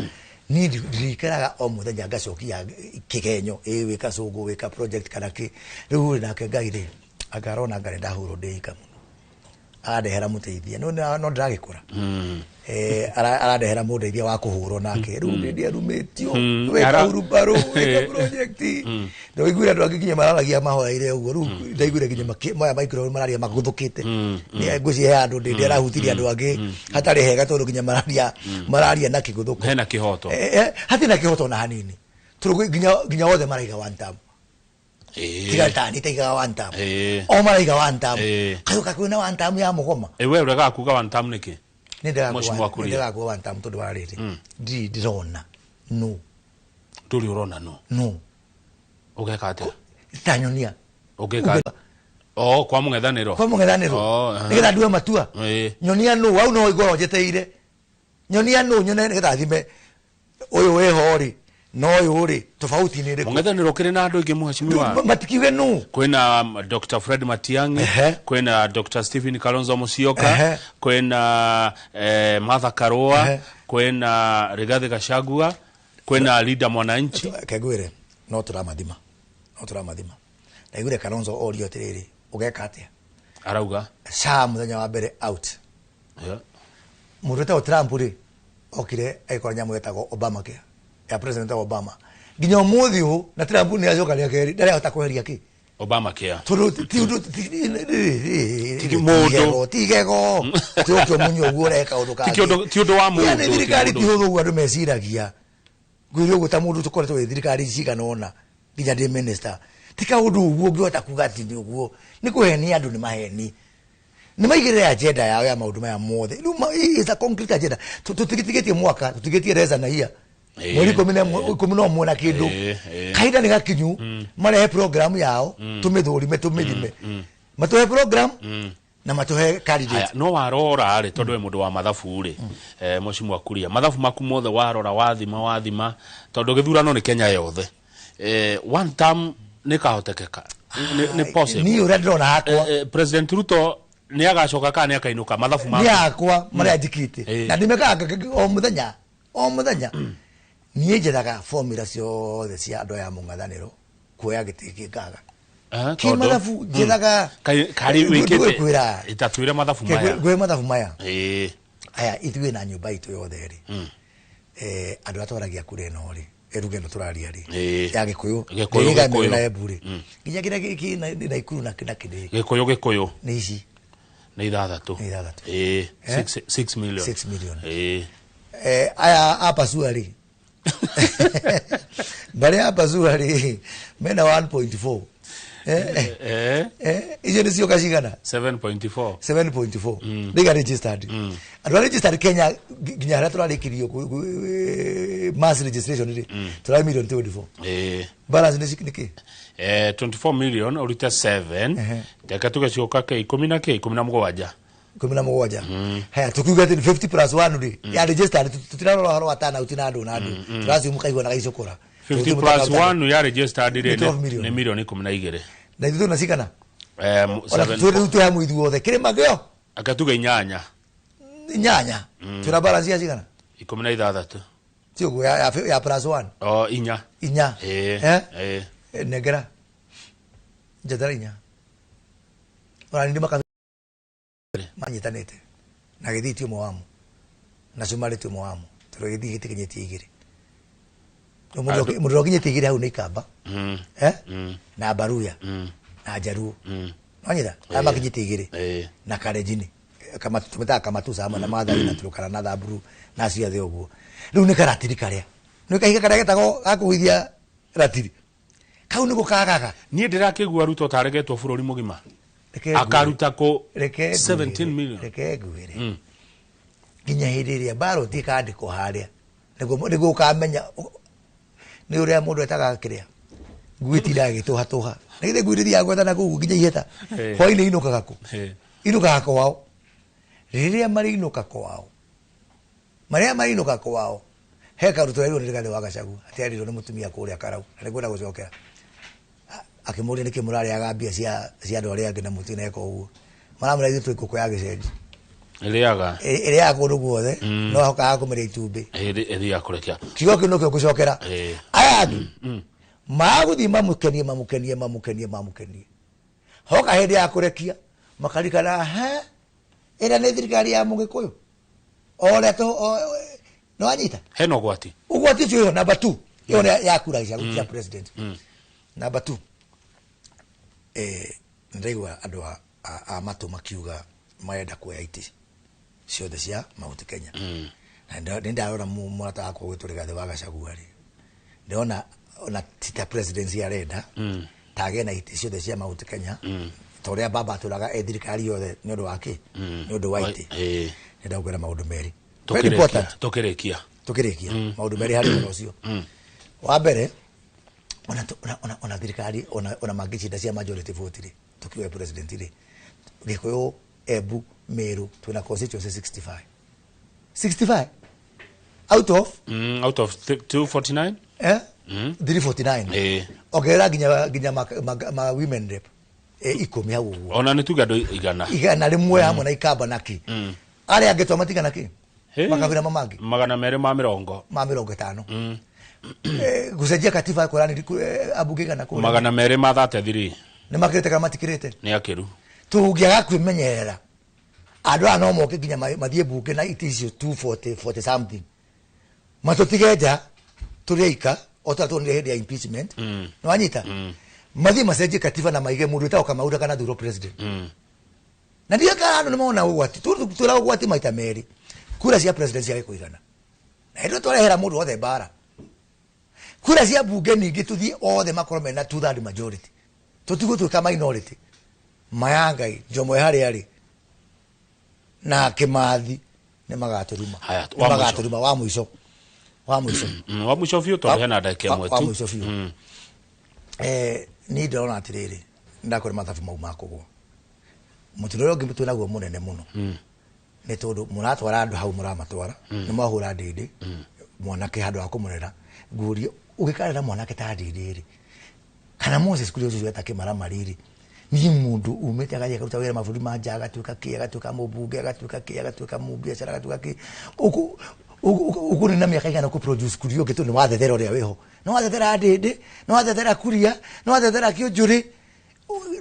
niĩ ndirikaraga o mũthenya ngacokia kĩgenyo, ĩ wĩ Kasongo wĩka project kana kĩ. Rĩu nake Ngai rĩ, angarona ngarĩ ndahũrwo ndĩika mũno. Arandehera mũteithia, no ndĩragĩkũra. Arandehera mũndeithia wa kũhũrwo nake. Rĩu Ndindi arumĩtio, wĩka hurumbarũ, wĩka project. Ndaiguire andũ angĩ nginya mararagia mahoeire ũguo. Rĩu ndaiguire nginya moya microphone mararia magũthũkĩte. Ngwĩciria he andũ Ndindi arahutirie andũ angĩ hatarĩ hega tondũ nginya mararia na kĩgũthũko. Hena kĩhoto. Hatirĩ na kĩhoto ona hanini. Tondũ nginya othe maraiga one term. Tiga tani taiga one term. O maraiga one term. Kayoka kwĩna one term ya mũgoma. We ũregaga kuga one term nĩkĩ? Nĩ ndĩraga kuga one term tondũ wa rĩrĩ. Ndirĩ ndĩrona no. Ndũrĩ ũrona no. No. Ũgeka atĩa? Tanyonia. Ũngĩka o kwa mũng'ethanĩro. Kwa mũng'ethanĩro. Nĩgetha ndue matua. Nyonia no, au no igoro njeteire. Nyonia no, nyone nĩgetha thime ũyũ wĩho rĩ. No ũyũ rĩ, tofauti nĩ ĩrĩkũ? Mũng'ethanĩro ũkĩrĩ na andũ aingĩ mheshimiwa. Matikiuge nũ. Kwĩna Dr. Fred Matiang'i, kwĩna Dr. Stephen Kalonzo Musyoka, kwĩna Martha Karua, kwĩna Rigathi Gachagua, kwĩna Linda Mwananchi. Kengwĩre, no tũramathima. No tũramathima. Ndaiguire Kalonzo orio atĩrĩrĩ, ũgeka atĩa? Arauga. Saa mũthenya wa mbere out. Mũndũ wĩtagwo Trump rĩ, okire agĩkora nyamũ ĩtagwo Obamacare. Ya President Obama. Nginya ũmũthĩ ũyũ na Trump nĩ acoka rĩa kerĩ ndarahota kweheria kĩ? Obamacare. Tondũ ti ũndũ ti mũndũ ti gego ti ũkĩ ũmunye ũguo ũreka ũndũ kangĩ. Ti ũndũ wa mũndũ. Yani thirikari ti hũthũ ũguo andũ meciragia. Ngwĩre ũguo ta mũndũ tũkoretwo wĩ thirikari cigana ũna nginya ndĩ minister. Ti kaũndũ ũguo ũngĩhota kuga atĩ nĩ ũguo. Nĩ kũhenia andũ nĩ maheni. Nĩ maigĩrĩre agenda yao ya maũndũ maya mothe. Rĩu it's a concrete agenda. Tũtigĩtie mwaka, tũtigĩtie reza na iya. Mweri 11 na kĩndũ. Kahinda nĩ gakinyu marehe program yao tũmĩthũrime tũmĩthime. Matũhe program na matũhe candidate. No warora rĩ tondũ we mũndũ wa mathabu rĩ, mheshimiwa Kuria, mathabu maku mothe warora wathima tondũ gĩthurano nĩ Kenya yothe. One term nĩ kahotekeka. Nĩ possible. Niĩ ũrĩa ndĩrona hakwa. President Ruto Nĩ agacoka kana nĩ akainũka mathabu nĩ akwa marĩa njikĩte na ndĩmekaga o mũthenya o mũthenya. Niĩ njethaga formula ciothe cia andũ aya mũng'ethanĩro kuoya gĩtĩ gĩkaga kĩ mathabu njethaga karĩ wĩkĩte itatwĩre mathabu maya ngwĩ mathabu maya. Aya ithuĩ na nyũmba itũ yothe rĩ, andũ atwaragia kura ĩno rĩ, eruge ĩno tũraria rĩ ya Gĩkũyũ Gĩkũyũ na Embu rĩ, nginya kĩrĩa kĩ Naikuru na kĩndĩ Gĩkũyũ nĩ ici nĩ ithathatũ 6 million 6 million. Aya apasua rĩ barĩa apasua rĩ mena 1.4. Icio nĩ cioka cigana 7.4 7.4 ndiga registered. Andũ a registered Kenya nginya harĩa tũrarĩkirio mass registration rĩ tũrarĩ million 24. Balance nĩ kĩ 24 million ũrute 7 reke tuge cioka kĩ 10 na kĩ 17 17. Haya tukiuga atĩ 50 plus 1 rĩ ya registered tũtirarora ũhoro wa turnout na andũ na andũ tũracimuka igua na gaicũkũra 50 plus 1 ya registered rĩ nĩ milioni 12 na ithuĩ na cigana 7 twĩ hamwe ithuothe kĩrĩma kĩo akatuga inyanya twĩna balance ya cigana 16 ti ũguo ya plus 1 o inya nengera njethera inya ona nĩ maka manyitanĩte na gĩthii ti ũmwe wamo na cumarĩ ti ũmwe wamo tondũ gĩthii gĩtikinyĩtie igĩrĩ. Mũndũ ũkinyĩtie igĩrĩ hau nĩ Ikamba na Baruya na Njaruo nonyita aya makinyĩtie igĩrĩ na Kalenjin tũmĩtaga Kamatusa hamwe na Maathai na Turkana na Thamburu na acio othe ũguo. Rĩu nĩ karatiri karĩa nĩ kahiga karĩa getagwo ga kũgũithia ratiri kau nĩko kagaga. Niĩ ndĩrakĩgua Ruto taregetwo bũrũri mũgima akaruta kũ 17 million. Reke ngwĩre nginya hĩndĩ ĩrĩa ballot ĩkandĩkwo harĩa nĩguo ũkamenya nĩ ũrĩa mũndũ etaga kĩrĩa ngui ĩtindaga ĩgĩtũhatũha na githĩ ngui ndĩthiaga gwethana kũu nginya iheta hwainĩ inũkaga kũ inũkaga kwao. Rĩrĩa marĩinũka kwao marĩa marĩinũka kwao he karutwo erirwo nĩ Rigathĩ wa Gachagua atĩ erirwo nĩ mũtumia kũrĩa Karau na nĩngwenda gũcokera akĩmũria nĩkĩ mũrarĩaga mbia cia andũ arĩa angĩ na mũtineka ũguo maramwĩra ithuĩ twĩ ngũkũ ya gĩcenji ĩrĩaga kũndũ guothe no hokaga kũmeria itumbĩ ĩthiaga kũrekia kiugo kĩu nĩkĩo ngũcokera. Aya angĩ magũthiĩ mamũkenie mamũkenie mamũkenie mamũkenie hoka hĩndĩ ya kũrekia makarikana he ĩrĩa nĩ thirikari ya Mũgĩkũyũ o ũrĩa no anyita hena ũgwati ũgwati ũcio ĩyo namba 2 ĩyo nĩ ya kura cia president. Namba 2 ndaigua andũ a matũ makiuga marenda kuoya itĩ ciothe cia Mount Kenya. Na nĩ ndarora mũrata wakwa gwĩtwo Rigathĩ wa Gachagua rĩ ndĩrona ona ti ta presidency arenda tagĩe na itĩ ciothe cia Mount Kenya ta ũrĩa baba atũraga e thirikari yothe nĩ ũndũ wa kĩ nĩ ũndũ wa itĩ. Ndĩrenda gũkwĩra maũndũ merĩ tũkĩrĩkia maũndũ merĩ harĩ ũhoro ũcio. Wa mbere ona thirikari ona mangĩcinda cia majority vote rĩ tukiuga president rĩ Gĩkũyũ Embu Meru twĩna constituency 65 65 out of out of 249 349 ongerera nginya ma women rep 10 hau ũguo ona nĩ tuge andũ igana rĩmwe hamwe na Ikamba na kĩ arĩa angĩ twamatigana kĩ makabira mamangĩ 250 ma 50 gucenjia katiba kũrani abunge igana kũrĩa 233 nĩ makĩrĩte kana matikĩrĩte nĩ akĩru tũngĩaga kwĩmenyerera andũ aya no moke nginya mathiĩ mbunge na itĩ icio 240 40 something matũtige nja tũrĩ aika o ta tuonire hĩndĩ ya impeachment nĩ wanyita mathiĩ macenjie katiba na maige mũndũ wĩtagwo Kamau ndakanathurwo president. Na ndiũĩ kana andũ nĩ mona ũgwati twĩra ũgwati maita merĩ kura cia president ciage kũigana na hĩndĩ ĩyo twarehera mũndũ wothe mbara kura cia mbunge ningĩ tũthiĩ othe makorwo mena 2/3 majority tũtigũtuĩka minority. Maya Ngai Njomo harĩa arĩ na Kĩmathi nĩ magatũruma magatũruma wa mũico wa mũico wa mũico biũ tondũ hena ndagĩka ĩmwe tu wa mũico biũ. Niĩ ndĩrona atĩrĩrĩ ndakwĩra mathabu mau ma kũgũa mũtino ũrĩa ũngĩ twĩnaguo mũnene mũno nĩ tondũ mũratwara andũ hau mũramatwara nĩ mwahũra ndĩndĩ mwanake handũ ha kũmũrera nguũrie ũgĩkarera mwanake ta ndĩndĩ rĩ kana Moses kũrĩa ũcio weta kĩmaramari rĩ Niĩ mũndũ umĩte agathiĩ akaruta wĩra mabũrũri ma nja, agatuĩka kĩ, agatuĩka mũmbunge, agatuĩka kĩ, agatuĩka mũbiacara, agatuĩka kĩ, ũkũnina mĩaka igana kũ produce kuria ũngĩ, tondũ nĩ wathethera ũrĩa wĩho, nĩ wathethera ndĩndĩ, nĩ wathethera kuria, nĩ wathethera kĩũnjũrĩ.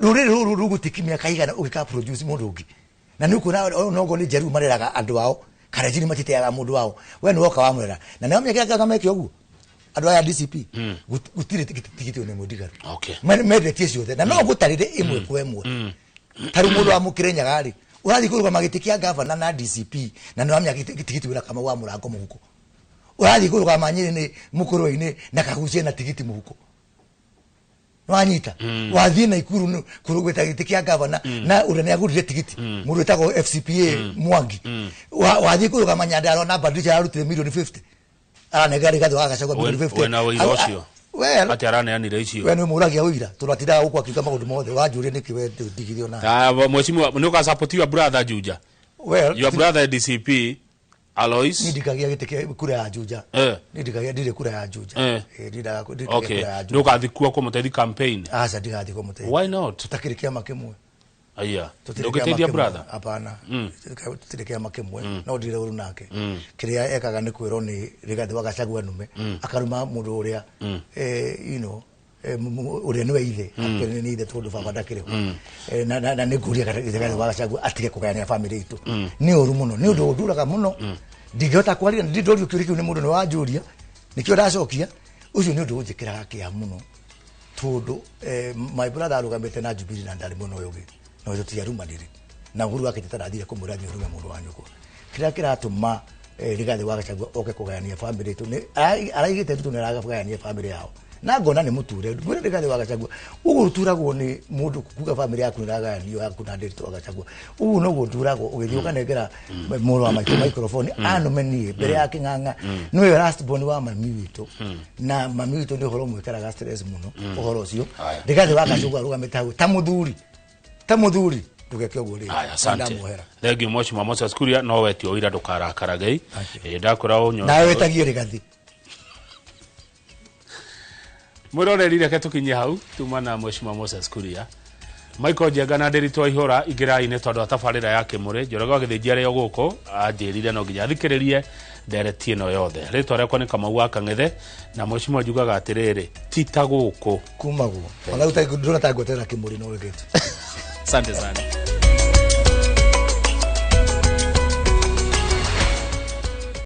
Rũrĩrĩ rũrũ rũgũtiki mĩaka igana ũgĩka produce mũndũ ũngĩ, na nĩ ũkuona onogo nĩ njeru mareraga andũ ao, karenjini matiteaga mũndũ wao, we nĩ woka wamũrera, na nĩo mĩaka meke ũguo andũ aya DCP gũtirĩ tigiti nĩ mũndigaru. Mendetie ciothe na no gũtarĩre ĩmwe kwa ĩmwe. Ta rĩu mũndũ wa Mũkĩrĩnyaga rĩ, ũrathiĩ kũrũgama gĩtĩ kĩa gavana na DCP na nĩ wamenya tigiti wĩna Kamau wa mũrango mũhuko, ũrathiĩ kũrũgama Nyĩrĩ nĩ mũkũrwe-inĩ na Kaguchia na tigiti mũhuko, wanyita wathiĩ Naikuru kũrũgwĩta gĩtĩ kĩa gavana na ũrĩa nĩ agũrire tigiti mũndũ wĩtagwo FCPA Mwangi, wathiĩ kũrũgama Nyandarua na Badilisha ararutire milioni 50, aranengera Rigathi wa Gachagua milioni 50. Wena ũira ũcio Well, atĩ araneanire icio, we nĩ mũragia ũira tondũ atindaga gũkũ akiuga maũndũ mothe, wanjũria nĩkĩ we ndigithio na mheshimiwa nĩ ũga support your brother Juja? Well, your brother DCP Alois. Ni ndikagia gĩtĩ kĩa kura ya Juja. Ni ndikagia, ndirĩ kura ya Juja. Ndikagia kura ya Juja. Ndũgathiĩ kuo kũmũteithia campaign? Aca, ndigathiĩ kũmũteithia. Why not? Tũtakĩrĩ kĩama kĩmwe. Aya. Ndũngĩteithia brother? Hapana. Tũtirĩ kĩama kĩmwe, no ndirĩ ũru nake. Kĩrĩa ekaga nĩ kwĩrwo nĩ Rigathi wa Gachagua nume, akaruma mũndũ ũrĩa you know, ũrĩa nĩwe ithe, akĩrĩ nĩ ithe tondũ baba ndakĩrĩ ho. Na nĩ ngũria Rigathi wa Gachagua atige kũgayania famĩlĩ itũ. Nĩ ũru mũno, nĩ ũndũ ũnduraga mũno. Ndingĩhota kwaria, ndindorio kĩũria kĩu nĩ mũndũ nĩ wanjũria, nĩkĩo ndacokia. Ũcio nĩ ũndũ ũnjĩkĩraga kĩeha mũno, tondũ my brother arũgamĩte na Jubilee na ndarĩ mwena ũyũ ũngĩ, na tũtiarumanire, na Uhuru wa Kenyatta ndathire kũmwĩra thiĩ ũrume mũndũ wa nyũkwa. Kĩrĩa kĩratũma Rigathi wa Gachagua oke kũgayania famĩlĩ itũ, araigĩte Ruto nĩ aragayania famĩlĩ yao, na ngona nĩ mũture. Ngwĩra Rigathi wa Gachagua, ũguo ũturagwo nĩ mũndũ kuga famĩlĩ yaku nĩ ĩragayanio yaku na Ndiritu wa Gachagua, ũguo noguo ũturagwo ũgĩthiĩ ũkanengera mũrũ wa maitũ microphone anũme niĩ mbere ya kĩng'ang'a. Nĩwe last born wa mami witũ, na mami witũ nĩ ũhoro ũmwĩkĩraga stress mũno ũhoro ũcio. Rigathi wa Gachagua arũgamĩte hau ta mũthuri, ta mũthuri, ndũgeke ũguo rĩngĩ. Asante. Thank you Mheshimiwa Moses Kuria, no wetio ũira ndũkarakarage. Ndakwĩra ũnyo. Nawe wĩtagie Rigathi. Mwĩroreri, reke tũkinye hau tuma na Mheshimiwa Moses Kuria. Michael Njenga na Ndiritu Waihũra ingĩrai-inĩ tondũ atabarĩra ya Kĩmũrĩ. Njoroge wa Gĩthĩnji arĩ o gũkũ anjĩrire no nginya athikĩrĩrie ndereti ĩno yothe. Rĩtwa rĩakwa nĩ Kamau wa Kang'ethe, na mheshimiwa njugaga atĩrĩrĩ, ti ta gũkũ kumagwo. Ona rĩu ndũrona ta ngweterera Kĩmũrĩ no wĩkĩte. Asante sana.